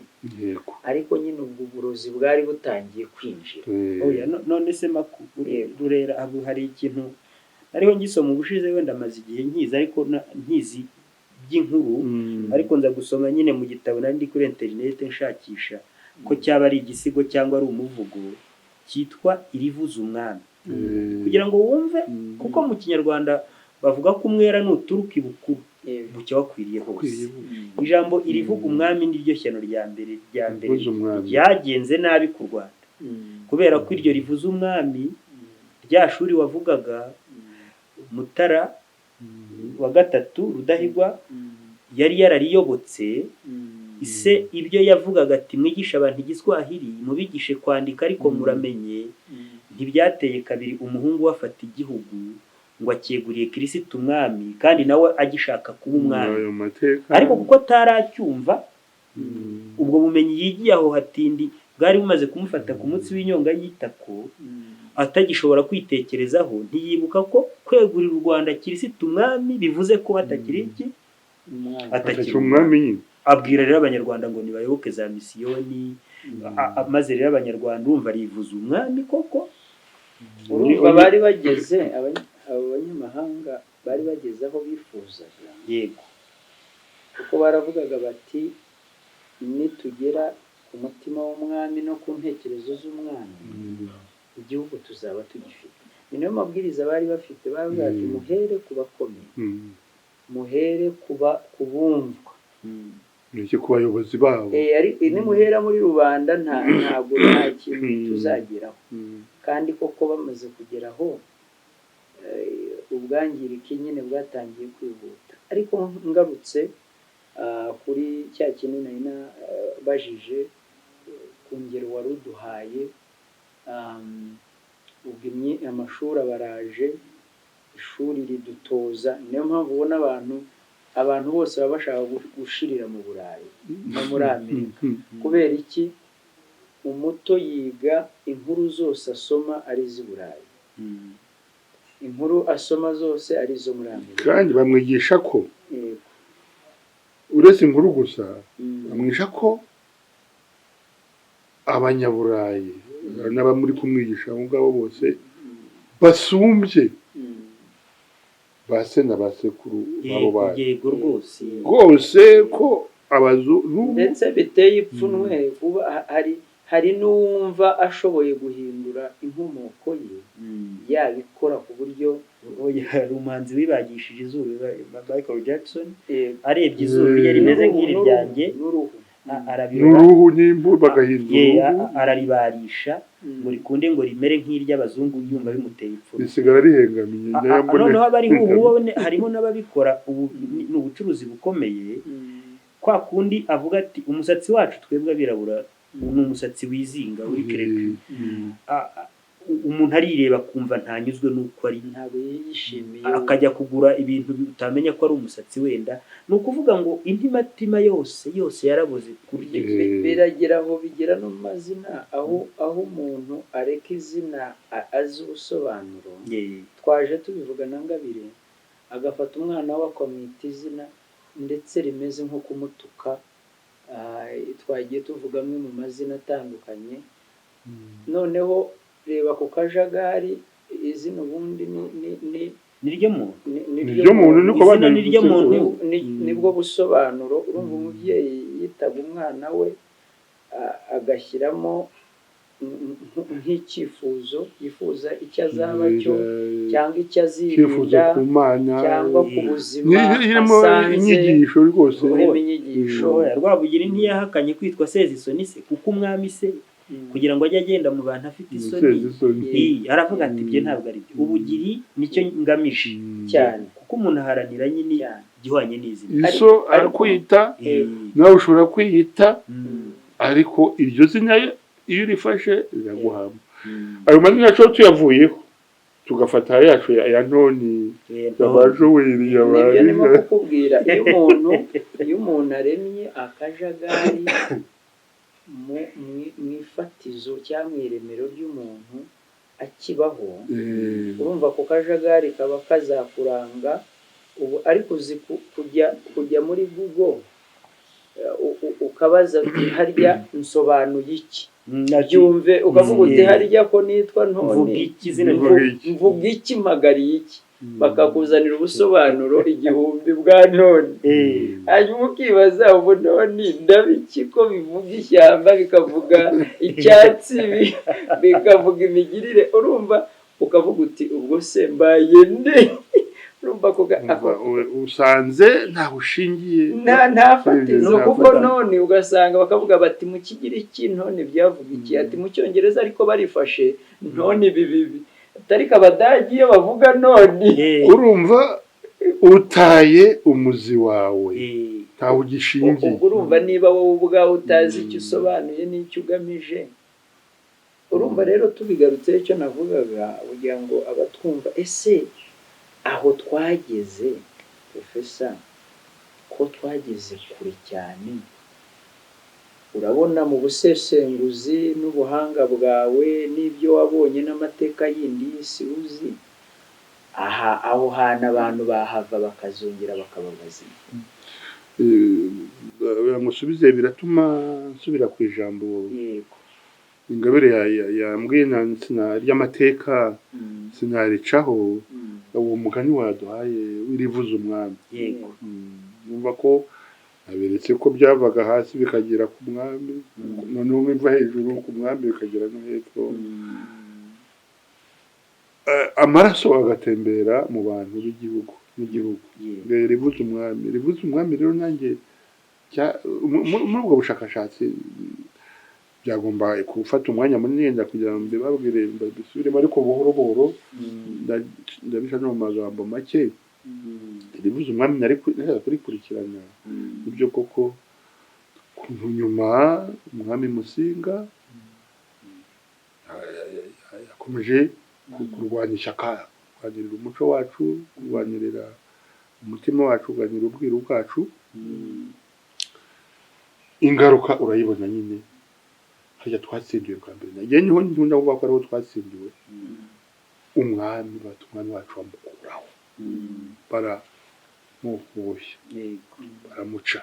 ariko nyine ubwo uburozi bwari butangiye kwinjira. Oya, none se maku Yego. Rurera aho hari ikintu ariho ngisoma ubushize, wenda amaze igihe nkizi, ariko nkizi by'inkuru, ariko nza gusoma nyine mu gitabo nari ndi kuri interineti nshakisha ko cyaba ari igisigo cyangwa ari umuvugo, cyitwa "Irivuza Umwami", kugira ngo wumve, kuko mu Kinyarwanda bavuga ko umwera nuturuka ibukuru bucya wakwiriye hose. Ijambo "irivuga umwami" niryo shyano rya mbere rya mbere Rivuza umwami. ryagenze nabi ku Rwanda, kubera ko iryo rivuza umwami, rya shuri wavugaga, Mutara wa Gatatu Rudahigwa yari yarariyobotse. Ise ibyo yavugaga ati: "Mwigishe abantu Igiswahili, mubigishe kwandika, ariko muramenye." Ntibyateye kabiri, umuhungu we afata igihugu ngo acyeguriye Kirisitu umwami, kandi nawe agishaka kuba umwami. Ayo mateka. Ariko kuko ataracyumva, ubwo bumenyi yigiye aho hatindi bwari bumaze kumufata ku munsi w'inyonga y'itako, atagishobora kwitekerezaho, ntiyibuka ko kwegurira u Rwanda Kirisitu umwami bivuze ko atakiri iki? Umwami. Atakiri atakiri umwami nyine. Abwira rero Abanyarwanda ngo nibayoboke za misiyoni. Maze rero Abanyarwanda, urumva, rivuza umwami koko. Urumva bari bageze, abo banyamahanga bari bageze aho bifuzaga, kuko baravugaga bati: "Nitugera ku mutima w'umwami no ku ntekerezo z'umwami, igihugu tuzaba tugifite." Ni nayo mabwiriza bari bafite, baravuga bati: "Muhere ku bakomeye, muhere ku bumvwa." Ni iki ku bayobozi babo. Nimuhera muri rubanda, ntabwo nta kintu tuzageraho. Kandi koko bamaze kugeraho, ubwangirike nyine bwatangiye kwihuta. Ariko ngarutse kuri cya kintu nari nabajije, ku ngero wari uduhaye, ubwo amashuri abaraje, ishuri ridutoza. Niyo mpamvu ubona abantu bose baba bashaka gushirira mu Burayi no muri Amerika. Kubera iki? Umuto yiga inkuru zose asoma ari iz'i Burayi, inkuru asoma zose ari izo muri Amerika. Kandi bamwigisha ko uretse inkuru gusa, bamwigisha ko Abanyaburayi n'abamuri kumwigisha abo ngabo bose basumbye ba se na ba sekuru babo bari. Yego rwose. Rwose ko abazungu Ndetse biteye ipfunwe kuba hari n'uwumva ashoboye guhindura inkomoko ye, yabikora ku buryo. Oya, hari umuhanzi wibagishije izuru, Michael Jackson, arebye izuru rye rimeze N'uruhu, nk'iri n'uruhu, ryanjye, n'uruhu. arabirora. N'uruhu n'impu bagahindura uruhu. Araribarisha ngo rikunde ngo rimere nk'iry'abazungu, yumva bimuteye ipfunwe. Risigara rihengamiye. Noneho abariho ubu harimo n'ababikora ubu, ni ubucuruzi bukomeye. Kwa kundi avuga ati: "Umusatsi wacu twebwe abirabura ni umusatsi wizinga uri crêpu." Umuntu arireba akumva ntanyuzwe n'uko ari, Ntabwo yishimiye. akajya kugura ibintu utamenya ko ari umusatsi wenda. Ni ukuvuga ngo intimatima yose yose yaraboze kurya. Biragera aho bigera no mu mazina, aho umuntu areka izina azi ubusobanuro, twaje tubivuga na Ngabire, agafata umwana we akamwita izina ndetse rimeze nko kumutuka. Twagiye tuvuga amwe mu mazina atandukanye. Noneho reba ku kajagari, izina ubundi ni Niryo muntu. Niryo muntu, niko Izina niryo banabivuze. muntu. Nibwo busobanuro. Urumva umubyeyi yitaga umwana we, agashyiramo nk'icyifuzo yifuza icyo azaba cyo, cyangwa icyo Icyifuzo azirinda, ku Mana, cyangwa ku buzima irimo asanze, inyigisho rwose. Urimo inyigisho. Oya, Rwabugiri ntiyahakanye kwitwa Sezisoni se, kuko umwami se kugira ngo ajye agenda mu bantu afite isoni. Sezisoni. Aravuga ati: "Ibyo ntabwo ari byo, ubugiri nicyo ngamije." Cyane. Kuko umuntu aharanira nyine Cyane. igihwanye n'izina. Iso arakwita, nawe ushobora kwiyita, ariko iryo zina Iyo urifashe riraguhamba. Ayo mazina yacu tuyavuyeho, tugafata yacu ya Ntoni, ya Joweli, ya Nibyo ndimo kukubwira. Iyo umuntu aremye akajagari mu ifatizo cyangwa mu iremero ry'umuntu akibaho, urumva ako kajagari kaba kazakuranga ubu. Ariko uzi kujya muri Google, ukabaza uti: "Harya nsobanuye iki?" Byumve, ukavuga uti: "Harya ko nitwa Mvuga Ntoni, iki izina? Mvuga iki? Mvuga iki? Mpagariye iki?" Bakakuzanira ubusobanuro 1000 bwa Ntoni. Hanyuma ukibaza: ubu Ntoni ndabiki ko bivuga ishyamba, bikavuga icyatsi, bikavuga imigirire? Urumva ukavuga uti: "Ubwo se mbaye nde?" Urumva Usanze ntaho ushingiye. Nta fatizo. Nta Kuko fatizo. None ugasanga bakavuga bati: "Mu Kigiriki ntoni byavuga iki?" Ati: "Mu Cyongereza ariko barifashe ntoni bibi." Ariko Abadage iyo bavuga noni Urumva utaye umuzi wawe, ntawe ugishingiye. Ubwo urumva niba wowe ubwawe utazi icyo usobanuye n'icyo ugamije. Urumva rero, tubigarutseho, icyo navugaga kugira ngo abatwumva: ese aho twageze, professor, ko twageze kure cyane, urabona mu busesenguzi n'ubuhanga bwawe n'ibyo wabonye n'amateka yindi y'isi uzi, aha aho hantu abantu bahava bakazongera bakaba bazima? Ngusubize, biratuma nsubira ku ijambo Ingabire yambwiye ry'amateka, sinaricaho. Uwo mugani waduhaye w'irivuza umwami, numva ko aberetse ko byavaga hasi bikagera ku mwami, noneho biva hejuru ku mwami bikagera no hepfo, amaraso agatembera mu bantu b'igihugu n'igihugu. Rivuza umwami, rivuza umwami. Rero nanjye muri ubwo bushakashatsi byagomba gufata umwanya munini wenda kugira ngo mbibabwire, mbisubiremo, ariko buhoro buhoro ndabica no mu magambo make. Rivuza umwami nari nashaka kurikurikirana. Nibyo koko, kuntu nyuma umwami Musinga yakomeje kurwanya ishyaka, kurwanirira umuco wacu, kurwanirira umutima wacu, kurwanirira ubwiru bwacu. Ingaruka urayibona nyine, harya twatsindiwe bwa mbere. Nagiye niho nkunda kuvuga ko ariho twatsindiwe. Umwami bati umwami wacu bamukuraho, baramuboshya, baramuca.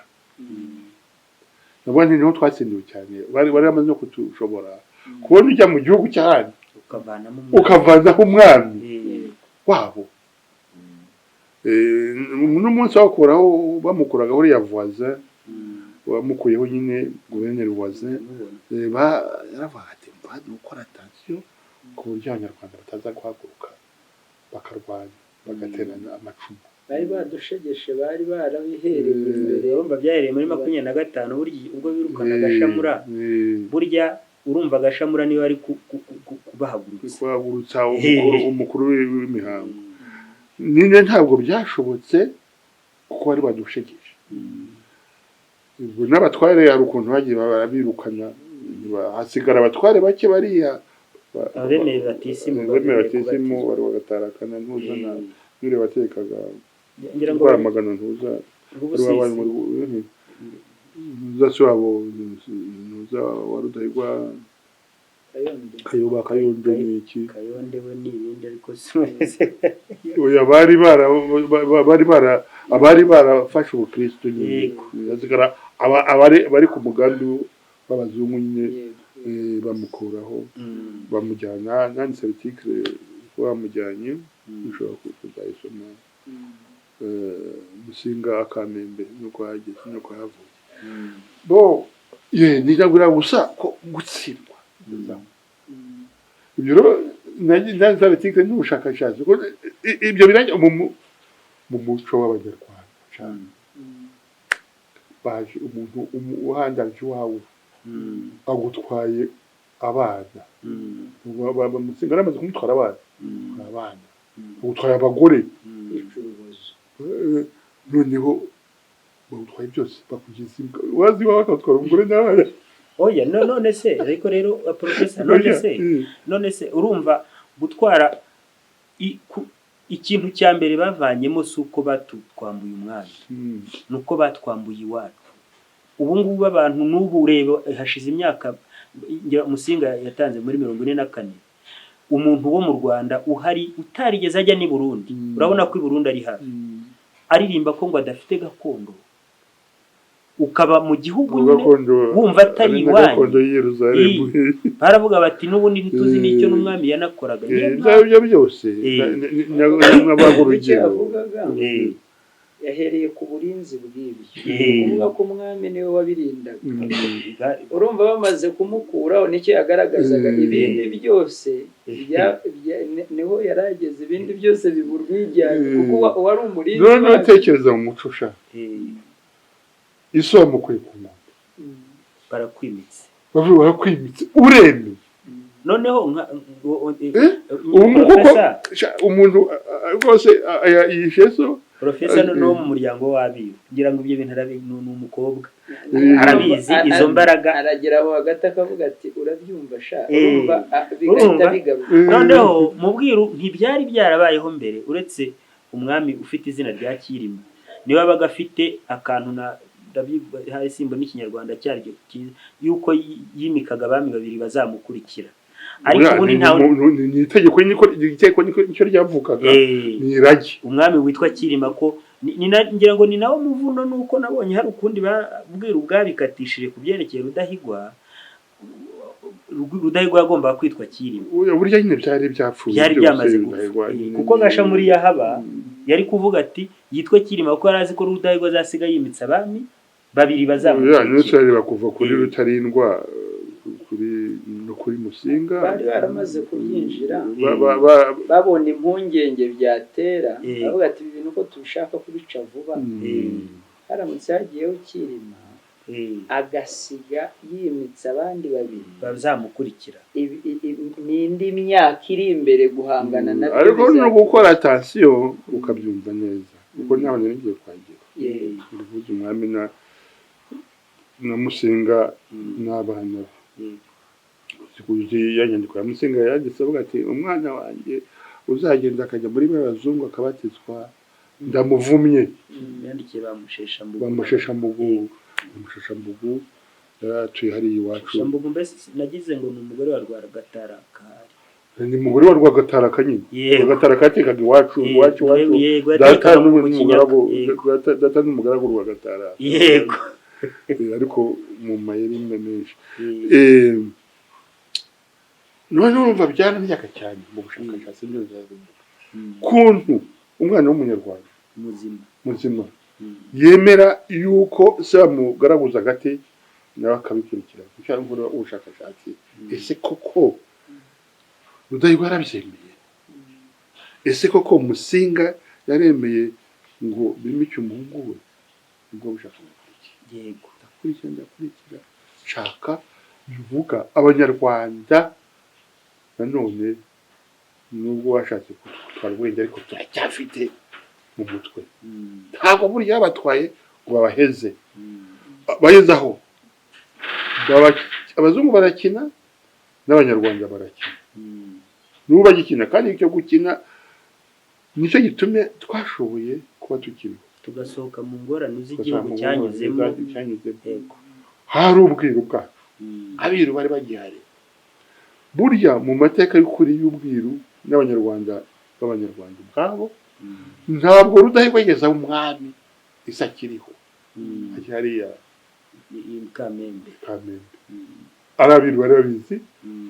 Nabwo niho twatsindiwe cyane. Bari bamaze no kutushobora kubona ujya mu gihugu cy'ahandi ukavanamo ukavanaho umwami wabo. N'umunsi bakuraho, bamukuragaho uriya Voisin, wamukuyeho nyine, guverineri Voisin, yaravuga ati: "Mva gukora attention ku buryo Abanyarwanda bataza guhaguruka bakarwanya, bagaterana amacumu." Bari badushegeshe, bari barabihereye imbere. Urumva byahereye muri 25, burya ubwo birukana Gashamura. Burya urumva Gashamura niwe ari kubahagurutsa. Kuhagurutsa umukuru w'imihango nyine ntabwo byashobotse kuko bari badushegeshe. Ubwo n'abatware hari ukuntu bagiye barabirukana, hasigara abatware bake bariya Abemeye batisimu. Abemeye batisimu bari bagatarakana ntuza na n'uriya watekaga Ngira ngo Rwamagana, ntuza wari wabaye Rwubusisi. muri ntuza se wabo, ntuza wa Rudahigwa. Kayondo. Kayoba, Kayonde ni iki? Kayonde we ni ibindi, ariko si Oya, bari bara abari barafashe ubukristo nyine. Hasigara abari bari ku mugambi w'abazungu nyine. Bamukuraho, bamujyana. Nanditse article ko bamujyanye, ushobora kuzayisoma. Musinga Akamembe nuko hageze nuko havuye bo ye nijabwira gusa ko gutsindwa. Ibyo rero nanditse article n'ubushakashatsi ko ibyo birajya mu muco w'Abanyarwanda cyane. Baje umuntu uhandaje iwawe, agutwaye abana. Musinga yaramaze kumutwara abana, abana agutwaye abagore, Kwica urubozo. Noneho bagutwaye byose, bakugize imbwa. Wazi iwawe bakatwara umugore n'abana. Oya, none se ariko rero professor, none se none se urumva gutwara ikintu cya mbere bavanyemo si uko batwambuye umwami, ni uko batwambuye iwacu. Ubu ngubu abantu n'ubu ureba hashize imyaka, ngira Musinga yatanze muri 44, umuntu wo mu Rwanda uhari utarigeze ajya n'i Burundi, urabona ko i Burundi ari hafi, aririmba ko ngo adafite gakondo, ukaba mu gihugu nyine gakondo wumva atari ari na iwanyu. Gakondo y'i Yerusalemu. Baravuga bati n'ubundi ntituzi n'icyo n'umwami yanakoraga. Niyo Ibyo mpamvu ari byo byose nabaga Icyo urugero. yavugaga, yahereye ku burinzi bw'ibyo, kuvuga ko umwami niwe wabirindaga. Urumva bamaze kumukuraho, nicyo yagaragazaga. Ibindi byose niho yari ageze, ibindi byose biba urwijyane, kuko uwari umurinzi Noneho wabyo. tekereza mu muco sha, isi wamukuye ku ngoma, Barakwimitse. Bavuga barakwimitse, uremeye. Noneho nka Ubu ngubu koko Professor, sha, umuntu rwose yishe so. Professor, noneho mu muryango w'abiru ngira ngo ibyo bintu ni umukobwa arabizi, izo mbaraga. Aragera aho hagati akavuga ati urabyumva sha, urumva bigahita Urumva? bigaruka. Noneho mu bwiru ntibyari byarabayeho mbere, uretse umwami ufite izina rya Cyilima niwe wabaga afite akantu na hari simbona ikinyarwanda cyaryo cyiza, yuko yimikaga abami babiri bazamukurikira, ariko Buriya ubundi ntawe. Ni itegeko, niko itegeko nicyo ryavugaga, ni irage. Umwami witwa Cyilima ko ngira ngo ni nawo muvuno, nuko nabonye hari ukundi bwiru bwabikatishije ku byerekeye Rudahigwa. Rudahigwa yagombaga kwitwa Cyilima. Oya, burya nyine byari byapfuye Byari byose, byamaze gupfa. Rudahigwa nyine Kuko Gashamuri yahaba yari kuvuga ati yitwe Cyilima, kuko yari azi ko Rudahigwa azasiga yimitse abami babiri Oya, bazamukurikira. niyo kuva kuri Rutarindwa, kuri no kuri Musinga. Bari baramaze kubyinjira, babona impungenge byatera, bavuga ati ibi bintu uko tubishaka kubica vuba, haramutse hagiyeho Cyilima agasiga yimitse abandi babiri bazamukurikira, ni indi myaka iri imbere guhangana nabyo Ariko no bizatuma- gukora attention ukabyumva neza, kuko naho nari ngiye kuhagera. Uruvuze umwami na Musinga n'abana be, uzi ya nyandiko ya Musinga yanditse avuga ati umwana wanjye uzagenda akajya muri ba bazungu akabatizwa ndamuvumye. Yandikiye bamusheshambugu. Bamusheshambugu, bamusheshambugu yari atuye hariya iwacu. Sheshambugu, mbese nagize ngo ni umugore wa Rwagataraka. Ni umugore wa Rwagataraka nyine. Yego. Rwagatara katekaga iwacu, iwacu iwacu. Yego, Data yatekaga mu n'umugaragu Kinyaga. Yego. data n'umugaragu Rwagatara. Ariko mu mayeri menshi. None urumva byaramyaka cyane mu bushakashatsi byo bizavuga kuntu umwana w'umunyarwanda muzima muzima yemera yuko se bamugaraguza agati nawe akabikurikira. Icyo nkora ubushakashatsi, ese koko Rudahigwa yarabyemeye? Ese koko Musinga yaremeye ngo bimike umuhungu we? Nibwo bushakashatsi. Ndakurikira, ndakurikira, nshaka bivuga abanyarwanda nanone, nubwo bashatse kudutwara ubwenge, ariko turacyafite mu mutwe. Ntabwo burya babatwaye ngo babaheze, bageze aho abazungu barakina n'abanyarwanda barakina, n'ubu bagikina, kandi icyo gukina nicyo gitumye twashoboye kuba tukiriho, tugasohoka mu ngorane z'igihugu Tugasohoka mu cyanyuzemo. ngorane cyanyuzemo. Hari ubwiru bwacu, abiru bari bagihari. Burya mu mateka y'ukuri y'ubwiru n'abanyarwanda b'abanyarwanda ubwabo, ntabwo Rudahigwa yigeze aba umwami isi akiriho, akiri hariya Kamembe. Kamembe. Ari abiru bari babizi,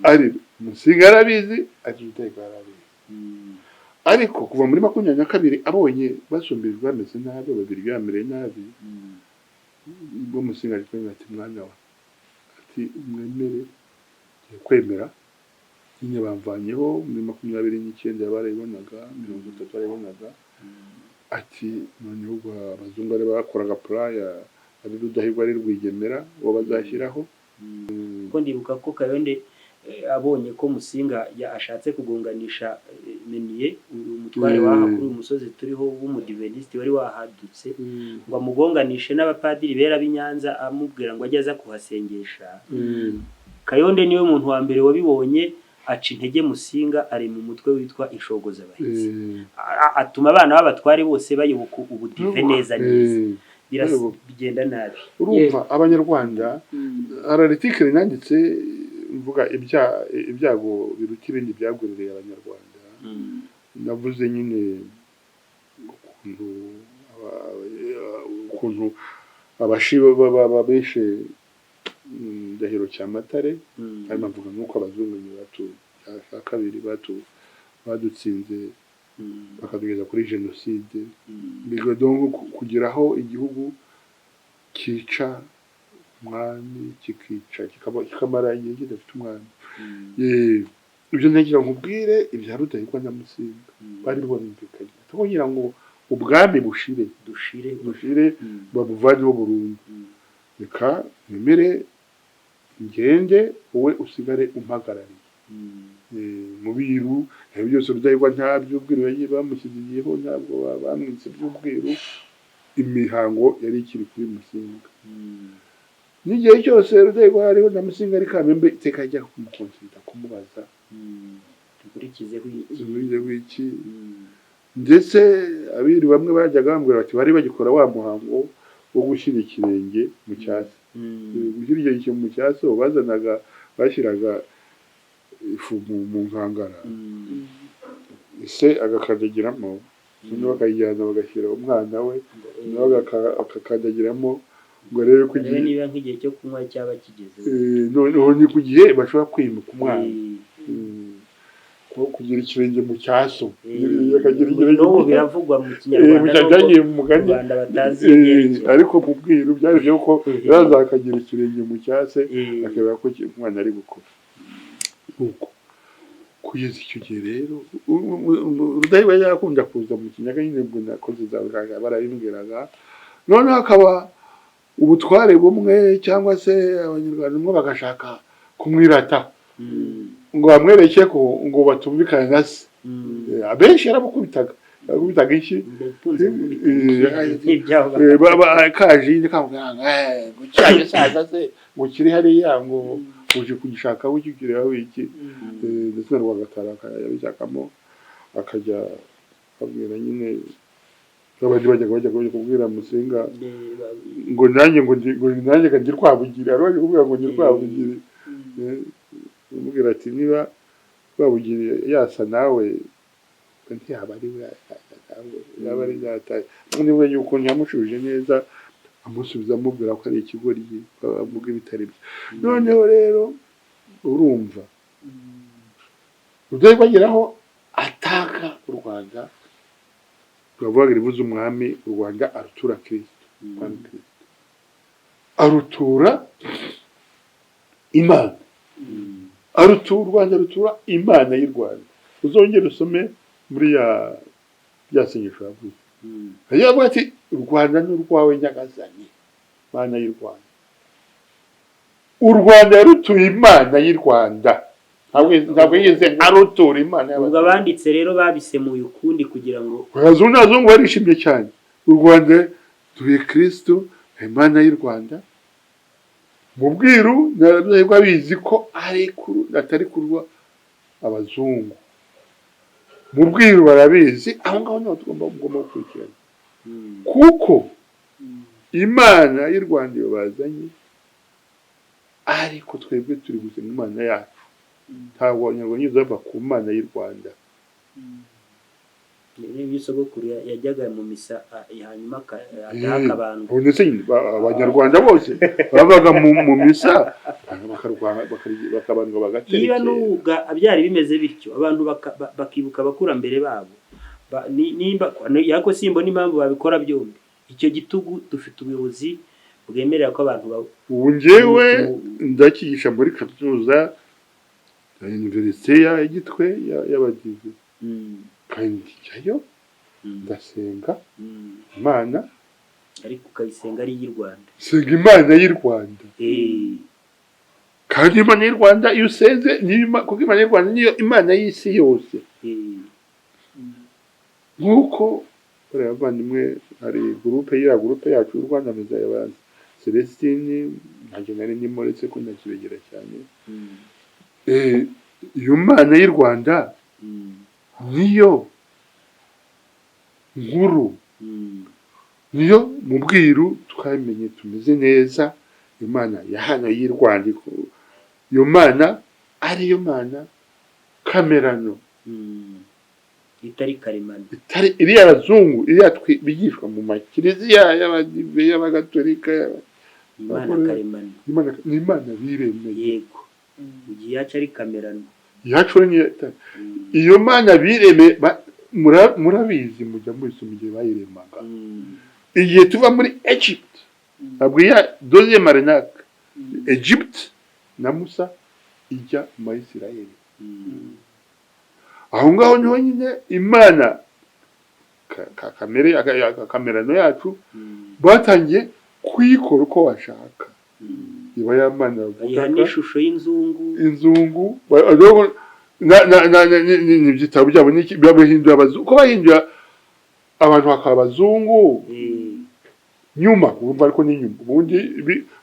ari Musinga yarabizi, ari Rudahigwa yarabizi. Ariko kuva muri 22 abonye basumbirijwe, bameze nabi, babiri bamereye nabi, ubwo Musinga ari kumwe ati mwana wa, ati mwemere, ngiye kwemera nyine, bamvanyeho muri 29, barayibonaga, 30 barayibonaga. Ati noneho ubwo abazungu bari bakoraga plan ya ari Rudahigwa, ari Rwigemera, uwo bazashyiraho. Kuko ndibuka ko Kayonde abonye ko Musinga ashatse kugonganisha Meniye, umutware waha kuri uyu musozi turiho w'umudivenisiti wari wahadutse, ngo amugonganishe n'abapadiri bera b'i Nyanza, amubwira ngo ajye aza kuhasengesha. Kayonde niwe muntu wa mbere wabibonye, aca intege Musinga, ari mu mutwe witwa Inshogozabahizi, atuma abana b'abatware bose bayoboka ubudive neza neza. Bigenda nabi. Urumva abanyarwanda, hari article nanditse mvuga ibyago biruta ibindi byagwiririye abanyarwanda. Navuze nyine ukuntu abashi bishe Ndahiro Cyamatare, harimo mvuga nk'uko abazungu batu cya kabiri badutsinze, bakatugeza kuri jenoside, biga donc kugeraho igihugu cyica umwami, kikica, kikamara igihe kidafite umwami. Ibyo ntagira nkubwire ibya Rudahigwa na Musinga, bari barumvikanye kugira ngo ubwami bushire, dushire, bushire, babuvaneho burundu. Reka nemere ngende, wowe usigare umpagarariye. Mu biru ibyo byose Rudahigwa nta by'ubwiru yagiye bamushyigikiyeho, ntabwo bamwitse by'ubwiru, imihango yari ikiri kuri Musinga. N'igihe cyose Rudahigwa hariho na Musinga ari Kamembe, iteka ajya kumuconsulta, kumubaza. Dukurikizeho iki? Dukurikizeho iki? Ndetse abiru bamwe bajyaga bambwira bati bari bagikora wa muhango wo gushyira ikirenge mu cyasi. Gushyira ikirenge mu cyasi, bazanaga, bashyiraga ifu mu nkangara, ise agakandagiramo, noneho bakayijyana bagashyira umwana we, nawe agakandagiramo ngo arebe ko arebe niba nk'igihe cyo kunywa cyaba kigeze. Noneho ni ku gihe bashobora kwimika umwana. Kugira ikirenge mu cyaso, akagira ikirenge n'ubu biravugwa mu kinyarwanda, byagiye mu mugani mu Rwanda batazi. Ariko mu bwiru byari byo ko yaza akagira ikirenge mu cyase, akareba ko umwana ari gukura. Nuko kugeza icyo gihe rero Rudahigwa yakunda kuza mu Kinyaga nyine, ubwo nakoze za barabimbwiraga. Noneho akaba ubutware bumwe cyangwa se abanyarwanda umwe bagashaka kumwirata ngo bamwereke ko ngo batumvikane na se. Abenshi yarabakubitaga inshyi. Kaje kamubwira ngo cya gisaza se ngo kiri hariya, ngo uje kugishaka wikikiriho iki? Ndetse na Rwagatara yabishakamo, akajya abwira nyine abandi bajyaga bajya kubwira Musinga ngo nanjye ngo nanjye ndi Rwabugiri, ari bajya kubwira ngo ndi Rwabugiri, amubwira ati niba Rwabugiri yasa nawe ntiyaba ari we, yaba ari data. Niba ukuntu yamushubije neza, amusubiza amubwira ko ari ikigoryi, avuga ibitari byo. Noneho rero urumva Rudahigwa ageraho ataka u Rwanda, turavuga ribuze umwami, u Rwanda arutura Kristo, umwami Kristo arutura Imana, arutura u Rwanda, arutura Imana y'u Rwanda. Uzongere usome muri ya rya sengesho yavuze, yavuga ati u Rwanda ni urwawe Nyagasani Mana y'u Rwanda. U Rwanda yarutuye Imana y'u Rwanda, ntabwo yigeze arutura Imana. Ubwo abanditse rero babisemuye ukundi kugira ngo abazungu n'abazungu barishimye cyane. U Rwanda tuye Kristo, Imana y'u Rwanda. Mu bwiru ntabwo abizi ko ari atari kurwa abazungu, mu bwiru barabizi. Aho ngaho niho tugomba gukurikirana, kuko Imana y'u Rwanda iyo bazanye, ariko twebwe turi gusenga Imana yacu. Ntabwo abanyarwanda bava ku Mana y'u Rwanda. Niba sogokuru yajyaga mu misa hanyuma ataha akabandwa. Ndetse abanyarwanda bose babaga mu misa bakabandwa, bagaterekera. Niba n'ubwo byari bimeze bityo, abantu bakibuka abakurambere babo, nimba ariko simbona impamvu babikora byombi icyo gitugu. Dufite ubuyobozi bwemerera ko abantu Ubu njyewe ndakigisha muri kaminuza ya université ya Gitwe y'Abadive, kandi njyayo ndasenga Imana. Ariko ukayisenga ari iy'i Rwanda. Senga Imana y'u Rwanda. Kandi Imana y'u Rwanda iyo usenze, kuko Imana y'u Rwanda niyo Imana y'isi yose. Nk'uko bariya bavandimwe, hari groupe, iriya groupe yacu y'u Rwanda meza ya Celestine, ntabwo nari ndimo, uretse ko ndakibegera cyane. Iyo Mana y'u Rwanda niyo nkuru, niyo mu bwiru twamenye tumeze neza. Imana ya hano y'i Rwanda, iyo Mana ariyo Mana kamerano, itari karemano. Itari iriya abazungu, iriya bigishwa mu makiliziya y'abadive, y'abagatolika. Imana karemano. Ni Imana biremeye. Yego, mu gihe yacu ari kamerano. Iyacu ni iyo Mana biremeye. Murabizi, mujya mubisoma, igihe bayiremaga, igihe tuva muri Egypt, ntabwo iya deuxième arnaque, Egypt na Musa ijya mu Bayisiraheli, aho ngaho niho nyine Imana kamere kamerano yacu batangiye kuyikora uko bashaka, iba ya Mana bayiha bavugaga. N'ishusho y'inzungu. Inzungu na ibyitabo byabo n'iki, babihindura abazungu, uko bahindura abantu bakaba abazungu. Nyuma urumva, ariko ni nyuma. Ubundi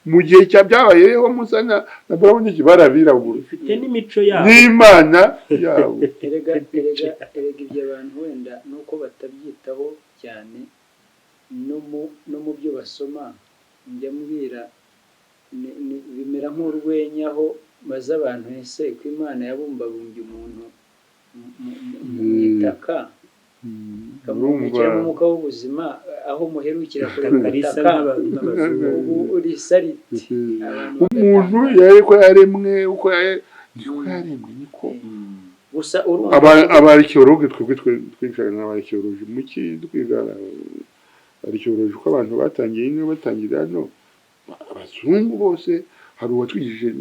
mu gihe cya byabayeho Musa na Brown n'iki, barabirabura. Ifite n'imico yabo. N'Imana yabo. Erega ibyo abantu wenda nuko batabyitaho cyane, no mu byo basoma. Njya mbwira bimera nk'urwenya aho baza abantu: ese ko Imana yabumbabumbye umuntu mu itaka, ikamuhumekera umwuka w'ubuzima, aho muherukira kureba Itaka risa ubutaka nk'abazungu. Ubu risa riti? Abantu Umuntu bagatangara. Yari ko yaremwe, uko niko yaremwe, niko Gusa urumva aba archéologue, twebwe twicaga n'aba archéologie muki, twiga archéologie, uko abantu batangiye ino, batangira hano abazungu bose. Hari uwatwigishije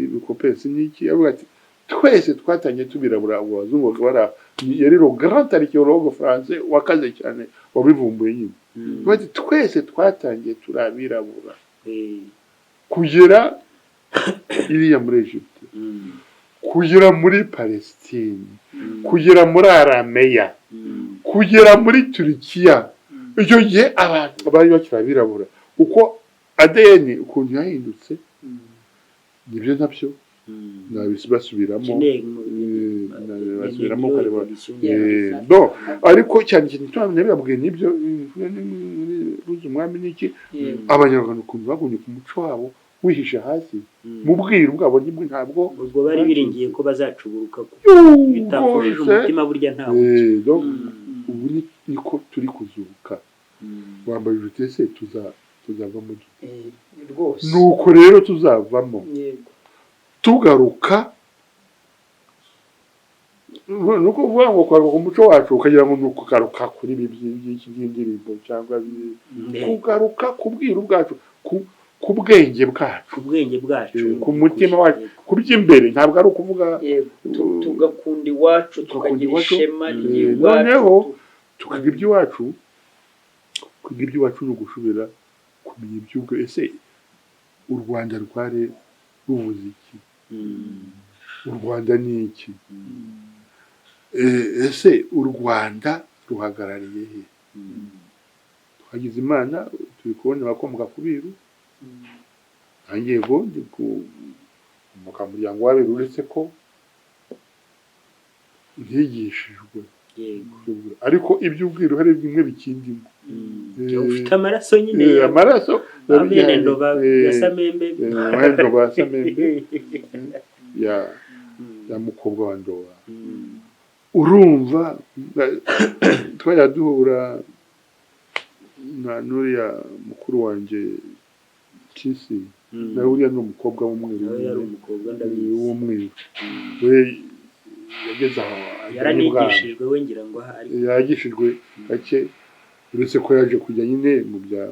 ibikopesi n'iki, avuga ati: "Twese twatangiye tubirabura." Abo bazungu bakaba yari le grand archéologue français wakaze cyane, wabivumbuye nyine. Bati: "Twese twatangiye turi abirabura kugera iriya muri Egypte, kugera muri Palestine, kugera muri Arameya, kugera muri Turikiya." Icyo gihe abantu bari bakiri abirabura, uko ADN ukuntu yahindutse, nibyo nabyo nabisubiramo. Nabisubiramo ukareba. No ariko cyane cyane nabibabwiye nibyo ruzi umwami n'iki, Abanyarwanda ukuntu bagumye ku muco wabo wihishe hasi mu bwiru bwabo, nibwo ntabwo Ubwo bari biringiye ko bazacuburuka kuko Yuuu, iyo utapfushije rwose. umutima burya ntawe. Donc, ubu niko turi kuzuka. Wambaye uti: "Ese tuzavamo dute?" Rwose. Nuko rero tuzavamo tugaruka. Ni ukuvuga ngo kugaruka ku muco wacu, ukagira ngo ni ukugaruka kuri ibi by'iki by'indirimbo cyangwa kugaruka ku bwiru bwacu, ku bwenge bwacu, ku bwenge bwacu, ku mutima wacu, ku by'imbere. Ntabwo ari ukuvuga Yego, tugakunda iwacu, Tugakunda tukagira iwacu. ishema ry'iwacu. Noneho tukaga iby'iwacu. Kwiga iby'iwacu ni ugushobora kumenya iby'ubwo. Ese u Rwanda rwari rubuze iki? U Rwanda ni iki? Ese u Rwanda ruhagarariye he? Twagize Imana, turi kubona abakomoka ku biru. Nanjye yego, ndi ku muryango w'abiru, uretse ko ntigishijwe iby'ubwiru. Ariko iby'ubwiru hari bimwe bikindimo. Ufite amaraso nyine. Amaraso. Ba bene Ndoba ya Samembe. Bene Ndoba ya Samembe, ya mukobwa wa Ndoba. Urumva, twajya duhura na n'uriya mukuru wanjye Kisi, nawe uriya ni umukobwa w'umwiru. Nawe yari umukobwa, ndabizi. W'umwiru we yageze aho agera n'ibwami. Yaranigishijwe we, ngira ngo ahari. Yagishijwe gake, uretse ko yaje kujya nyine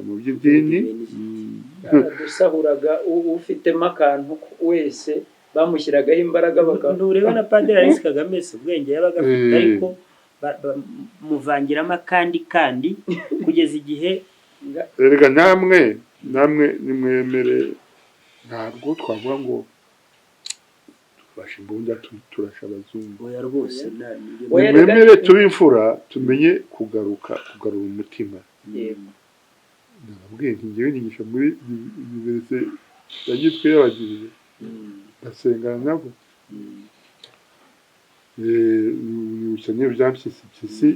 mu by'idini. Yaradusahuraga, ufitemo akantu wese bamushyiragaho imbaraga baka Ntureba na Padiri Aloys Kagame, si ubwenge yabaga afite, ariko bamuvangiramo akandi kandi kugeza igihe. Erega namwe nimwemere, ntabwo twavuga ngo Turashe imbunda, turashe abazungu. Oya rwose, Oya, Nimwemere tube imfura, tumenye kugaruka, kugarura umutima. Nababwiye nti njyewe nigisha muri université ya Gitwe y'Abagirire, ndasengana nabo. Nibutsa niyo bya Mpyisi, Mpyisi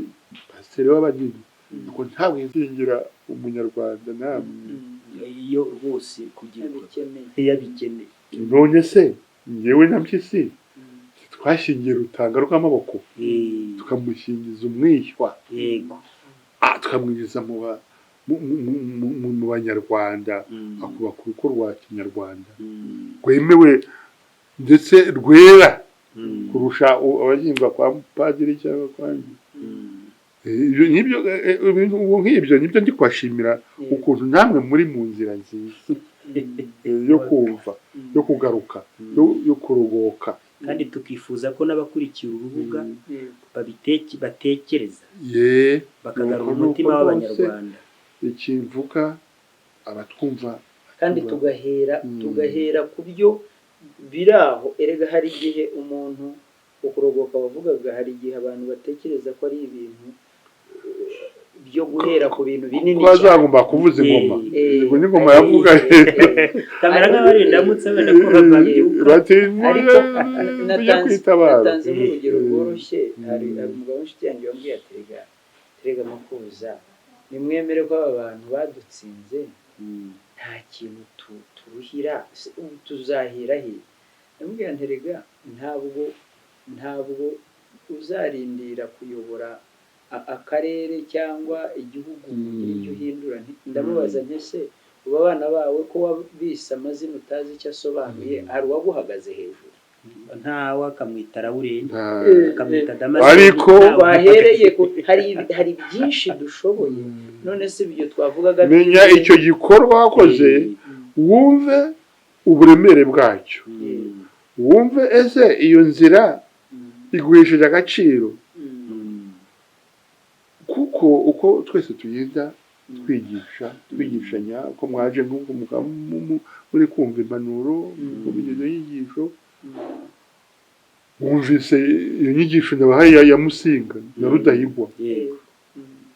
pasiteri w'Abagirire, ariko ntabwo nzingira umunyarwanda namwe. Iyo rwose kugira Abikeneye. Iyo abikeneye. None se njyewe na Mpyisi twashyingiye Rutanga rw'amaboko, tukamushyingiza umwishywa, tukamwinjiza mu banyarwanda, akubaka urugo rwa kinyarwanda rwemewe ndetse rwera kurusha abashyingwa kwa padiri cyangwa kwa nde. Ibyo nibyo, ibintu ubu nk'ibyo nibyo ndi kubashimira, ukuntu namwe muri mu nzira nziza yo kumva, yo kugaruka, yo kuruhuka. Kandi tukifuza ko n'abakurikiye uru rubuga batekereza ye bakagarura Nuko umutima nuko w'Abanyarwanda. Ikimvuga abatwumva Kandi tugahera ku byo biri aho. Erega hari igihe umuntu ukurogoka wavugaga, hari igihe abantu batekereza ko ari ibintu byo guhera ku bintu binini ko bazagomba kuvuza ingoma. Ubwo n'ingoma yavuga. Kamera nk'abari indamutse wenda ko babyuka. Bati Ariko mujye kwitabara. Natanze nk'urugero rworoshye. Hari umugabo w'inshuti yanjye wambwiye ati: "Rega terega Makuza, nimwemere ko aba bantu badutsinze, nta kintu turuhira. Se, ubu tuzahera he?" Ndamubwira nti: "Rega ntabwo uzarindira kuyobora akarere cyangwa igihugu kugira icyo uhindura." Ndamubaza nti: "Ese ubu abana bawe ko wabise amazina utazi icyo asobanuye, hari uwaguhagaze hejuru?" Ntawe, akamwita Rawureni, akamwita Damascene. Wahereye hari byinshi dushoboye. None se ibyo twavugaga Menya icyo gikorwa wakoze, wumve uburemere bwacyo, wumve ese iyo nzira iguhesheje agaciro, kuko uko twese tugenda twigisha, twigishanya, ko mwaje nk'uko mukaba muri kumva impanuro, kumva izo nyigisho, wumvise iyo nyigisho ndabahaye ya Musinga na Rudahigwa,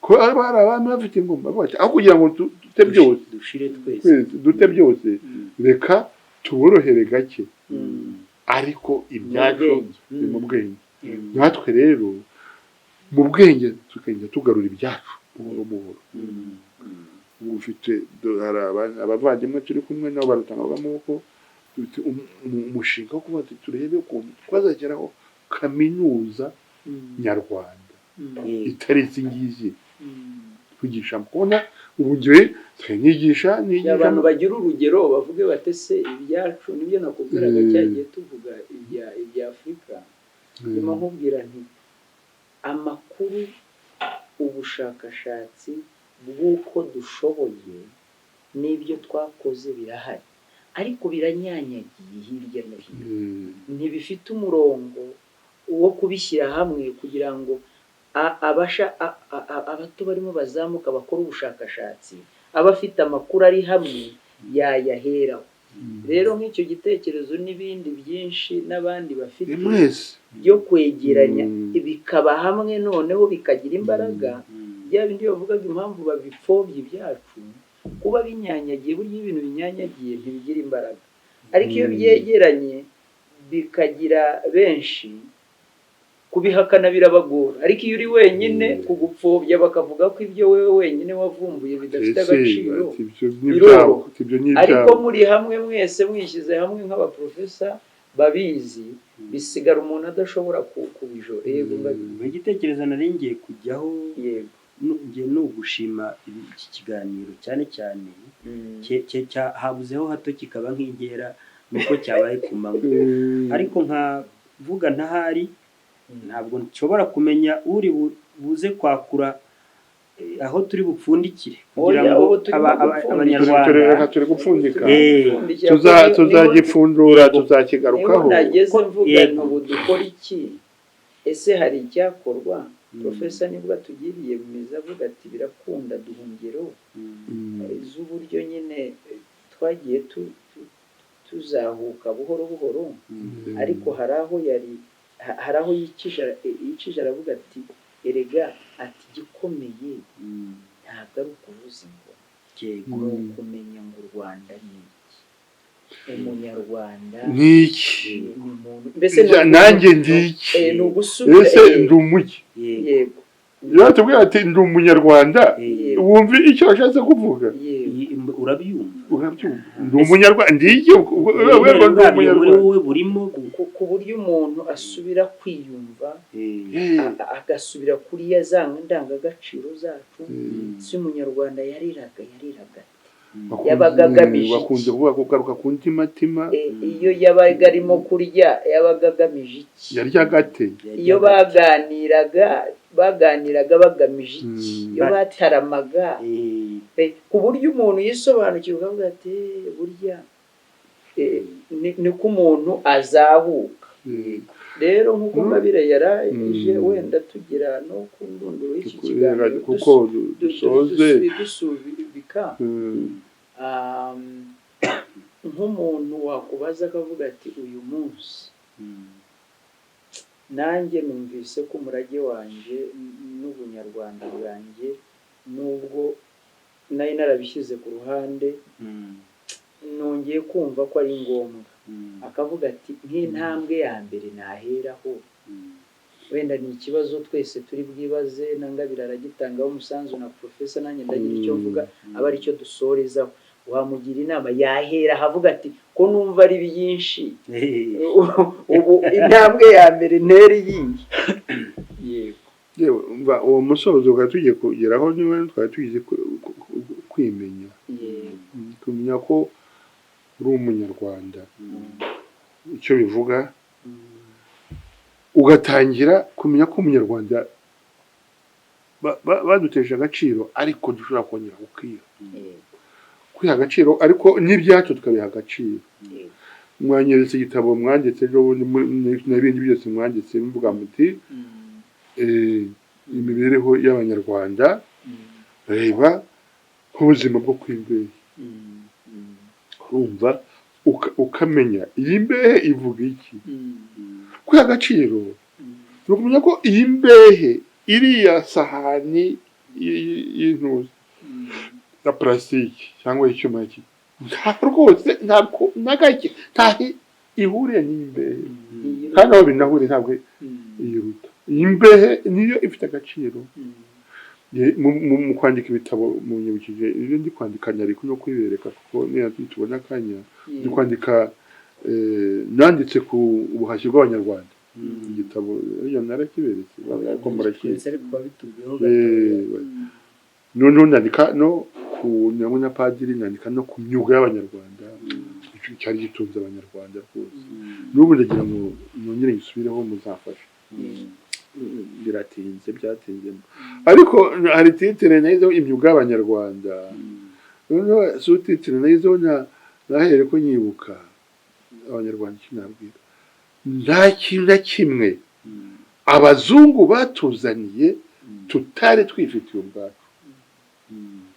ko haba hari abami bafite ingoma bavuga bati: "Aho kugira ngo dute byose, dushire twese, twese dute byose, reka tuborohere gake, ariko ibyacu bwenge. ni mu bwenge." Natwe rero mu bwenge tukagenda tugarura ibyacu buhoro buhoro. Ubu ufite hari abavandimwe turi kumwe nabo barutanga rw'amaboko, dufite umushinga wo kuvuga ati turebe ukuntu twazageraho kaminuza nyarwanda itari izi ngizi twigisha, kubona ubu njyewe nigisha nigisha. Abantu bagira urugero bavuge bate se ibyacu? Nibyo nakubwiraga cya gihe tuvuga ibya Afurika, ndimo nkubwira nti amakuru, ubushakashatsi bw'uko dushoboye n'ibyo twakoze birahari, ariko biranyanyagiye hirya no hino, ntibifite umurongo wo kubishyira hamwe kugira ngo abasha abato barimo bazamuka bakora ubushakashatsi, aba afite amakuru ari hamwe yayaheraho. Rero nk'icyo gitekerezo n'ibindi byinshi n'abandi bafite Ni mwese byo kwegeranya bikaba hamwe, noneho bikagira imbaraga. Bya bindi bavugaga, impamvu babipfobya ibyacu, kuba binyanyagiye. Burya iyo ibintu binyanyagiye ntibigira imbaraga, ariko iyo byegeranye bikagira benshi, kubihakana birabagora. Ariko iyo uri wenyine, kugupfobya bakavuga ko ibyo wowe wenyine wavumbuye bidafite Ese, agaciro, ati ibyo ni ibyabo, biroroha. ati ibyo ni Ariko ibyabo. muri hamwe mwese, mwishyize hamwe nk'abaprofesa babizi, bisigara umuntu adashobora kubijora. Yego, ngabi. Igitekerezo nari ngiye kujyaho, ngiye ni ugushima iki kiganiro cyane cyane habuzeho hato kikaba nk'inkera, nuko cyabaye ku manywa, ariko nkavuga ntahari ntabwo nshobora kumenya uri buze kwakura, aho turi bupfundikire kugira Oya, ngo ubu turimo gupfundikira. Abanyarwanda Reka turi gupfundika. Gupfundikira kuko Tuzagipfundura, niho tuzakigarukaho. nageze mvuga Yego. nti ubu dukora iki? Ese hari icyakorwa? Profesa nibwo atugiriye mwiza, avuga ati birakunda, duha ingero z'uburyo nyine twagiye tuzahuka buhoro buhoro. Ariko hari aho yari hari aho yikije aravuga ati: "Erega," ati, "igikomeye ntabwo ari ukuvuza ingoma, ni ukumenya ngo u Rwanda ni iki, umunyarwanda Ni iki? ni muntu mbese ni Nanjye ndi iki? Ni ugusubira Ese ndi umuki? Yego. Iyo batubwira ati ndi umunyarwanda, wumva icyo bashatse kuvuga? Yego. Urabyumva? Urabyumva, ndi umunyarwanda, ndi iki? Urwego ndi Bwabyo muri umunyarwanda. wowe burimo Ku buryo umuntu asubira kwiyumva, agasubira kuri ya za ndangagaciro zacu. Si umunyarwanda yariraga yabaga agamije iki? Bakunze kuvuga kugaruka ku ntimatima. Iyo yabaga arimo kurya, yabaga agamije iki? Yaryaga ate? Iyo baganiraga bagamije iki? Iyo bataramaga? Ku buryo umuntu yisobanukirwa akavuga ati: "Eh, burya niko umuntu azahuka." Rero nk'uko Ngabire yarangije, wenda tugira no ku ndunduro y'iki kiganiro, Kuko dusoze. dusubika, nk'umuntu wakubaza akavuga ati: "Uyu munsi nanjye numvise ko umurage wanjye n'ubunyarwanda bwanjye, nubwo nari narabishyize ku ruhande, nongeye kumva ko ari ngombwa," akavuga ati: "Nk'intambwe ya mbere naheraho," wenda ni ikibazo twese turi bwibaze, na Ngabire aragitangaho umusanzu, na profesa, nanjye ndagira icyo mvuga, aba aricyo dusorezaho. Wamugira inama yahera ahavuga ati: "Ko numva ari byinshi, ubu intambwe ya mbere ntera iyihe?" Yego. Yewe, umva, uwo musozo twari tugiye kugeraho niwe twari tugiye kwimenya, kumenya ko uri umunyarwanda, icyo bivuga, ugatangira kumenya ko umunyarwanda baduteje agaciro, ariko dushobora kongera kukiha, kwiha agaciro, ariko n'ibyacu tukabiha agaciro. Mwanyeretse igitabo mwanditse ejo bundi n'ibindi byose mwanditse, muvuga muti imibereho y'abanyarwanda, reba nk'ubuzima bwo kw'imbehe, urumva ukamenya iyi mbehe ivuga iki. Kwiha agaciro ni ukumenya ko iyi mbehe, iriya sahani y'intuza ya purasitike cyangwa icyuma ntabwo rwose, ntabwo na gake, ntaho ihuriye n'iyi mbehe, kandi aho binahuriye ntabwo iyiruta. Iyi mbehe niyo ifite agaciro. Mu kwandika ibitabo, munyibukije ibyo ndi kwandika, nari no kwibereka kuko niyo tubona akanya ndi kwandika, nanditse ku buhashyi bw'abanyarwanda igitabo, iyo narakiberetse ariko murakizi. Twese ariko wabitubwiyeho gatoya. Noneho nandika no ku nyamwe na padiri, nandika no ku myuga y'abanyarwanda. Icyo cyari gitunze abanyarwanda rwose. N'ubu ndagira ngo nongere ngisubireho, muzafashe. Biratinze, byatinzemo, ariko hari titre nayizeho, imyuga y'abanyarwanda. Noneho sous-titre nayizeho nahere ko nyibuka abanyarwanda, icyo nabwira, nta kintu na kimwe abazungu batuzaniye tutari twifitiye ubwacu.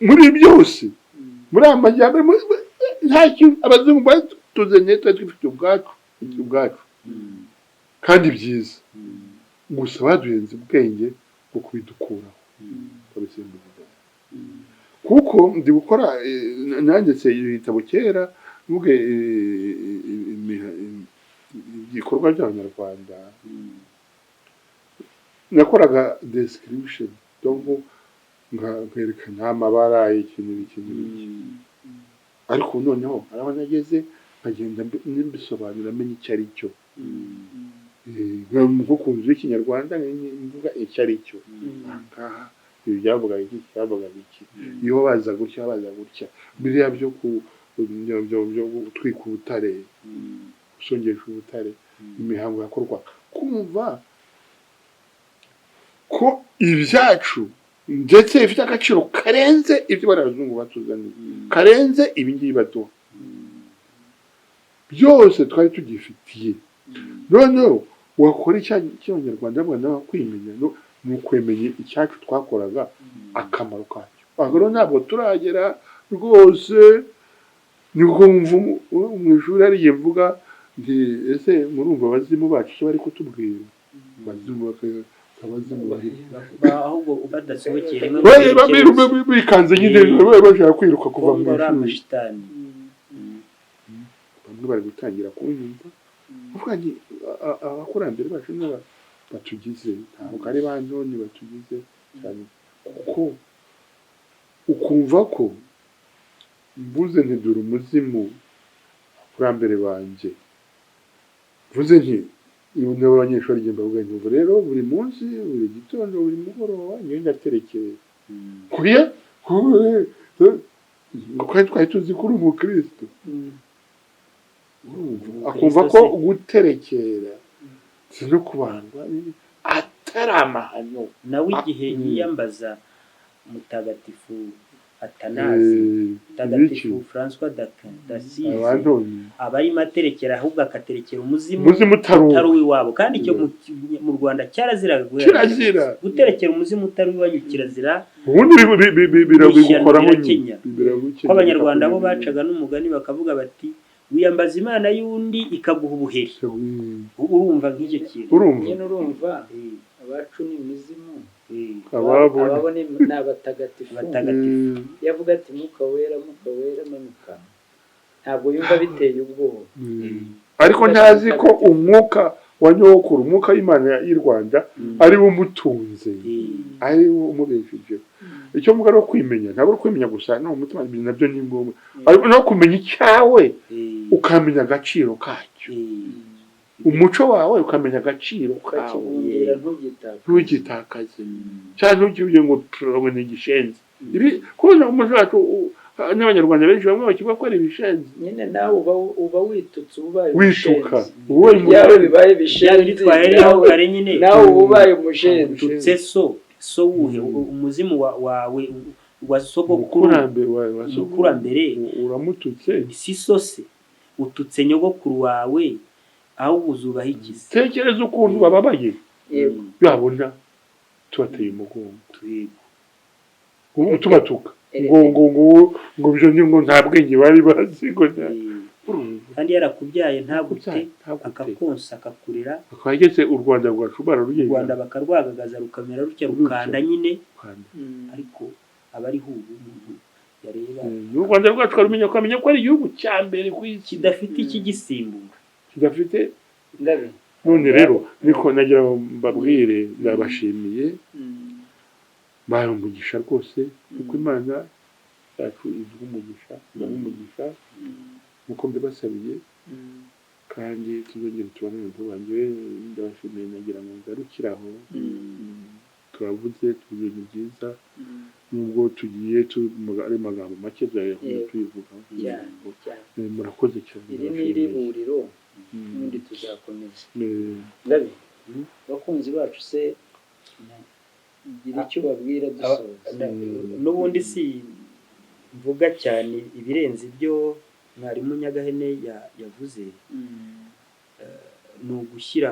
Muri byose, muri aya majyambere, nta kintu abazungu batuzaniye tutari twifitiye ubwacu, kandi byiza. Gusa baduhenze ubwenge bwo kubidukuraho, babisimbuza. Kuko ndi gukora, nanditse ibitabo kera mvuge ibikorwa by'abanyarwanda, nakoraga description, donc nkerekana amabara y'ikintu iki n'iki, ariko noneho hari aho nageze nkagenda mbisobanura, menya icyo ari cyo. Nko ku nzu y'ikinyarwanda mvuga icyo ari cyo, aha ngaha ibi byavugaga iki, byavugaga iki, iyo baza gutya, baza gutya, biriya byo ku byo gutwika ubutare, gusongesha ubutare, imihango yakorwaga, kumva ko ibyacu ndetse bifite agaciro karenze ibyo bariya abazungu batuzaniye, karenze ibi ngibi baduha byose twari tugifitiye. Noneho wakora icy'abanyarwanda bavuga nawe kwimenya ni ukwemenya icyacu twakoraga, akamaro kacyo. Aho rero ntabwo turagera rwose. Nibwo wumva mu ishuri hari igihe mvuga nti ese murumva abazimu bacu icyo bari kutubwira? Abazimu abazimu bari Ahubwo badasohokeye rimwe bikanze nyine, bashaka kwiruka kuva mu ngo ari ishuri. Amashitani. Bamwe bari gutangira kunyumva uvuga nti abakurambere bacu nibo batugize, ntabwo ari ba none batugize cyane, kuko ukumva ko mvuze nti dore umuzimu, abakurambere banjye, mvuze nti niba abanyeshuri igihe mbavuga nti ubu rero buri munsi, buri gitondo, buri mugoroba njyewe ndaterekera kuya ngo twari twari tuzi ko uri umukristo. Urumva akumva ko guterekera si no kubandwa atari amahano. Nawe igihe yiyambaza mutagatifu Atanazi, mutagatifu François d'Assise, abantoni aba arimo aterekera, ahubwo akaterekera umuzimu umuzimu utari uwo. Utari uw'iwabo. Kandi icyo mu Rwanda cyaraziraga guhera Kirazira. guterekera umuzimu utari uw'iwanyu, kirazira. Ubundi Ishyano bigukoraho nyine. rirakenya. Biragukenya. Ko Abanyarwanda bo bacaga n'umugani bakavuga bati: "Wiyambaza imana y'undi ikaguha ubuheri." Urumva nk'icyo kintu. Urumva. Nyine urumva abacu ni imizimu. Ababo ababo ni abatagatifu. Abatagatifu. Iyo avuga ati: "Mwuka wera, mwuka wera manuka," ntabwo yumva biteye ubwoba. Ariko ntazi ko umwuka wa nyogokuru, umwuka w'Imana y'u Rwanda, ari wo umutunze, ari wo umubeshejeho. Icyo mvuga ari kwimenya, ntabwo ari kwimenya gusa no mu mutima, ibyo nabyo ni ngombwa, ariko no kumenya icyawe, ukamenya agaciro kacyo, umuco wawe ukamenya agaciro kawe. Ukakibundira, ntugitakaze. Ntugitakaze cyangwa ntugire ngo ngo ni igishenzi. Ibi kubona umuco wacu n'Abanyarwanda benshi bamwe bakivuga ko ari ibishenzi. Nyine nawe uba witutse, uba ubaye Wituka. umushenzi. Ubaye Ibyawe umushenzi. bibaye Bya ibishenzi. bindi twahereyeho kare nyine. Nawe uba ubaye umushenzi. Ututse so wuhe? Umuzimu wawe wa sogokuru. Umukurambere wawe wa sogokuru. Umukurambere. Uramututse. Si so se ututse nyogokuru wawe, ahubwo uzubaha iki se? Tekereza ukuntu bababaye Yego. babona tubateye umugongo, Yego. ubu tubatuka ngo ibyo ni ngo nta bwenge bari bazi ngo nta Urumva? Kandi yarakubyaye ntagute. Ntagute. Akakonsa, akakurera. Akaba ageze u Rwanda rwacu U bararugenda. Rwanda bakarwagagaza rukamera rutya, rukanda nyine. Rwanda. Ariko abariho ubu, umuntu yareba U Rwanda rwacu ukamenya ko ari igihugu cya mbere ku isi kidafite ikigisimbura. Kidafite. Ngabe. None rero niko nagira ngo mbabwire, ndabashimiye, bahaye umugisha rwose, kuko Imana yacu iduha umugisha, ibaha umugisha nkuko mbibasabiye, kandi tuzongere tubonane vuba. Njyewe ndabashimiye, nagira ngo ngarukire aho. Turavuze, tuvuze ibintu byiza, nubwo tugiye ari amagambo make tuzakomeza Yego. tubivugaho. Cyane cyane. Murakoze cyane. Iri ni Ndabashimiye. iriburiro, n'ubundi tuzakomeza. Ngabe, abakunzi bacu se, gira icyo babwira dusoza. N'ubundi si mvuga cyane ibirenze ibyo mwarimu Nyagahene yavuze. Ni ugushyira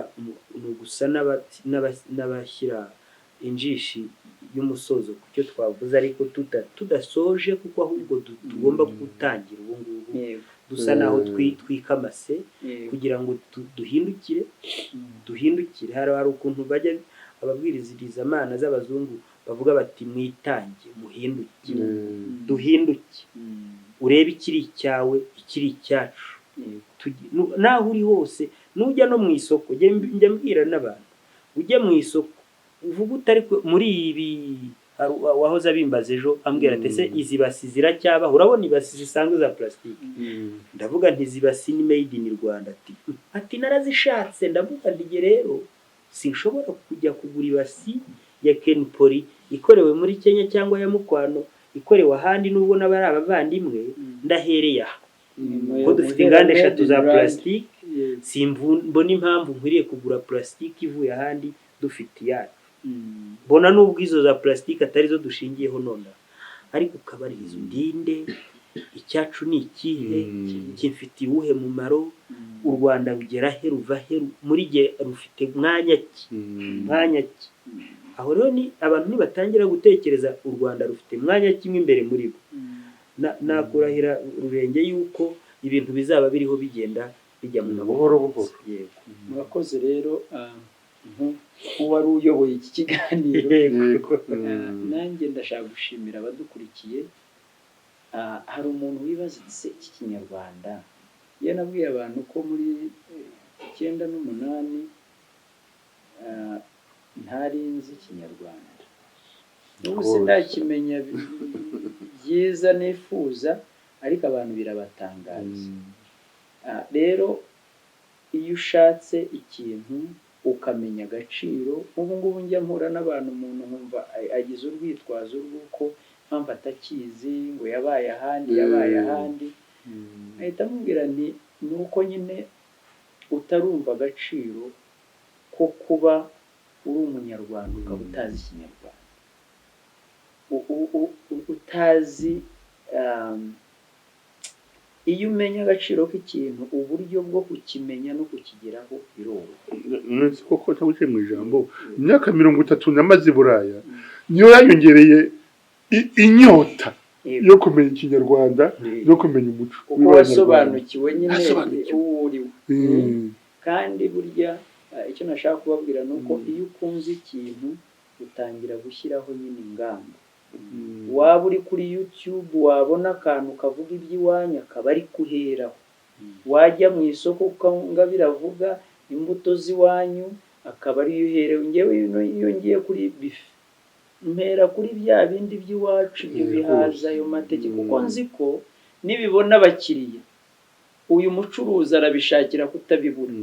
ni ugusa n'abashyira injishi y'umusozo ku cyo twavuze, ariko tudasoje, kuko ahubwo tugomba gutangira ubu ngubu dusa naho twikamase kugira ngo duhindukire, duhindukire. Hari ukuntu bajya ababwirizamana z'abazungu bavuga bati: "Mwitange, muhinduke." Duhinduke, urebe ikiri icyawe, ikiri icyacu. Naho uri hose, nujya no mu isoko, njya mbwira n'abantu, ujye mu isoko uvuga utari muri ibi. Hari uwahoze abimbaza ejo, ambwira ati: "Ese izi basi ziracyabaho? Urabona ibasi zisanzwe za plastique?" Ndavuga nti: "Izi basi ni made in Rwanda." Ati: "Narazishatse." Ndavuga nti: "Jye rero sinshobora kujya kugura ibasi ya Kenpoly ikorewe muri Kenya cyangwa ya Mukwano ikorewe ahandi, nubwo n'aba ari abavandimwe." Ndahereye aha ko dufite inganda eshatu za plastique, simbona impamvu nkwiriye kugura plastique ivuye ahandi dufite iyacu. Mbona nubwo izo za plastique atari zo dushingiyeho nonaha, ariko ukabaririza undinde icyacu ni ikihe, kimfitiye uwuhe mumaro, u Rwanda rugera he, ruva he, muri jye rufite mwanya ki, mwanya ki? Aho rero ni abantu nibatangira gutekereza u Rwanda rufite mwanya kimwe imbere muri bo. Nakurahira Rurenge yuko ibintu bizaba biriho bigenda bijya mu maboko. Buhoro buhoro. Yego. Murakoze rero, nk'uwari uyoboye iki kiganiro. Yego. Nanjye ndashaka gushimira abadukurikiye. Hari umuntu wibaza ati: "Se iki Kinyarwanda?" Iyo nabwiye abantu ko muri 98 ntari nzi Ikinyarwanda, n'ubu Rwose. sindakimenya byiza nifuza, ariko abantu birabatangaza. Rero iyo ushatse ikintu ukamenya agaciro, ubu ngubu njya mpura n'abantu, umuntu nkumva agize urwitwazo rw'uko mpamvu atakizi, ngo yabaye ahandi, yabaye ahandi, nkahita mubwira nti: "Ni uko nyine utarumva agaciro ko kuba uri Umunyarwanda ukaba utazi Ikinyarwanda, utazi iyo umenya agaciro k'ikintu, uburyo bwo kukimenya no kukigeraho biroroha." Nzi koko ntaguciye mu ijambo, imyaka 30 namaze i Buraya niyo yanyongereye inyota yo kumenya Ikinyarwanda no kumenya umuco Kuko w'Abanyarwanda. wasobanukiwe nyine Nasobanukiwe. uwo uriwe. Kandi burya icyo nashaka kubabwira ni uko iyo ukunze ikintu utangira gushyiraho nyine ingamba. Waba uri kuri YouTube, wabona akantu kavuga iby'iwanyu, akaba ari kuheraho. Wajya mu isoko ukanga biravuga imbuto z'iwanyu, akaba ariyo uherewe. Ngewe iyo ngiye kuri bife, mpera kuri bya bindi by'iwacu, ibyo bihaza, ayo mateke, kuko nzi ko nibibona abakiriya, uyu mucuruzi arabishakira kutabibura.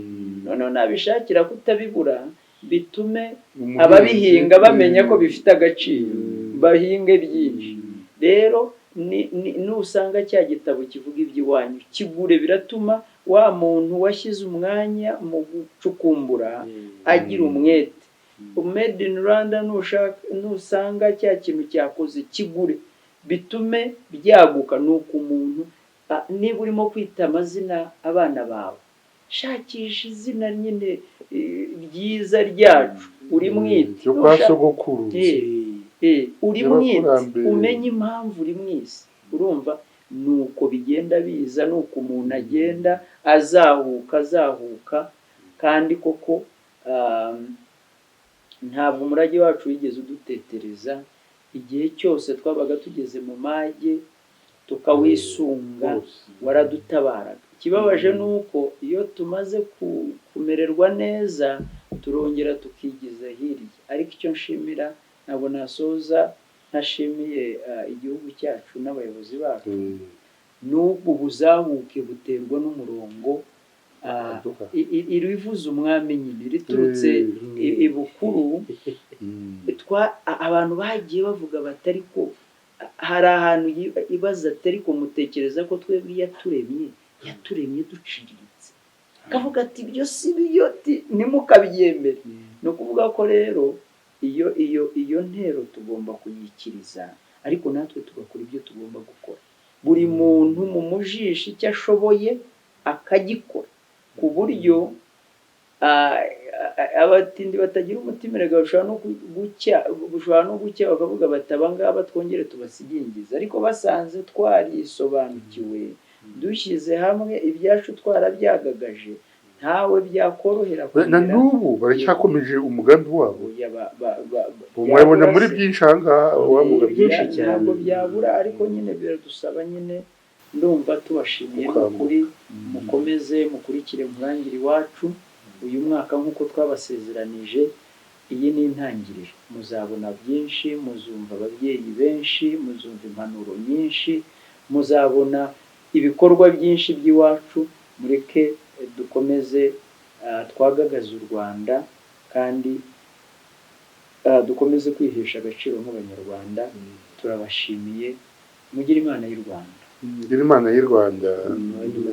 Noneho nabishakira kutabibura, bitume Umuhinzi. ababihinga bamenya ko bifite agaciro, bahinge byinshi. Rero nusanga cya gitabo kivuga iby'iwanyu, kigure. Biratuma wa muntu washyize umwanya mu gucukumbura agira umwete. Made in Rwanda, nushaka, nusanga cya kintu cyakoze, kigure, bitume byaguka. Ni uko umuntu, niba urimo kwita amazina abana bawe, shakisha izina nyine ryiza ryacu urimwite. Cyo kwa sogokuru. Urimwite, Y'abakurambere. umenye impamvu urimwise. Urumva, nuko bigenda biza, nuko umuntu agenda azahuka, azahuka. Kandi koko ntabwo umurage wacu wigeze udutetereza. Igihe cyose twabaga tugeze mu mage tukawisunga, Rwose. waradutabaraga. Ikibabaje ni uko iyo tumaze kumererwa neza, turongera tukigiza hirya. Ariko icyo nshimira, ntabwo nasoza ntashimiye igihugu cyacu n'abayobozi bacu. N'ubwo buzahuke buterwa n'umurongo Aduha. irivuza umwami nyine riturutse ibukuru. Abantu bagiye bavuga bati: "Ariko hari ahantu ibaza ati: 'Ariko mutekereza ko twebwe yaturemye, yaturemye duciriritse?'" Kavuga ati: "Ibyo si byo, ntimukabyemere." Ni ukuvuga ko rero iyo ntero tugomba kuyikiriza, ariko natwe tugakora ibyo tugomba gukora, buri muntu mu mujisho icyo ashoboye akagikora, ku buryo abatindi batagira umutima erega bashobora no gucya, bushobora no gucya bakavuga bati: "Aba ngaba twongere tubasigingize." Ariko basanze twarisobanukiwe, dushyize hamwe, ibyacu twarabyagagaje, ntawe byakorohera Na kongera. n'ubu baracyakomeje umugambi wabo. Oya, Mwabona muri byabura se. byinshi aha ngaha wavuga byinshi cyane. Ntabwo byabura, ariko nyine biradusaba nyine, ndumva tubashimiye Gukanguka. Ukuri mukomeze mukurikire Nkurangire Iwacu. Uyu mwaka, nk'uko twabasezeranije, iyi ni intangiriro. Muzabona byinshi, muzumva ababyeyi benshi, muzumva impanuro nyinshi, muzabona ibikorwa byinshi by'iwacu. Mureke dukomeze twagagaze u Rwanda, kandi dukomeze kwihesha agaciro nk'Abanyarwanda. Turabashimiye, mugire Imana y'u Rwanda. Ngira Imana y'u Rwanda. Hanyuma.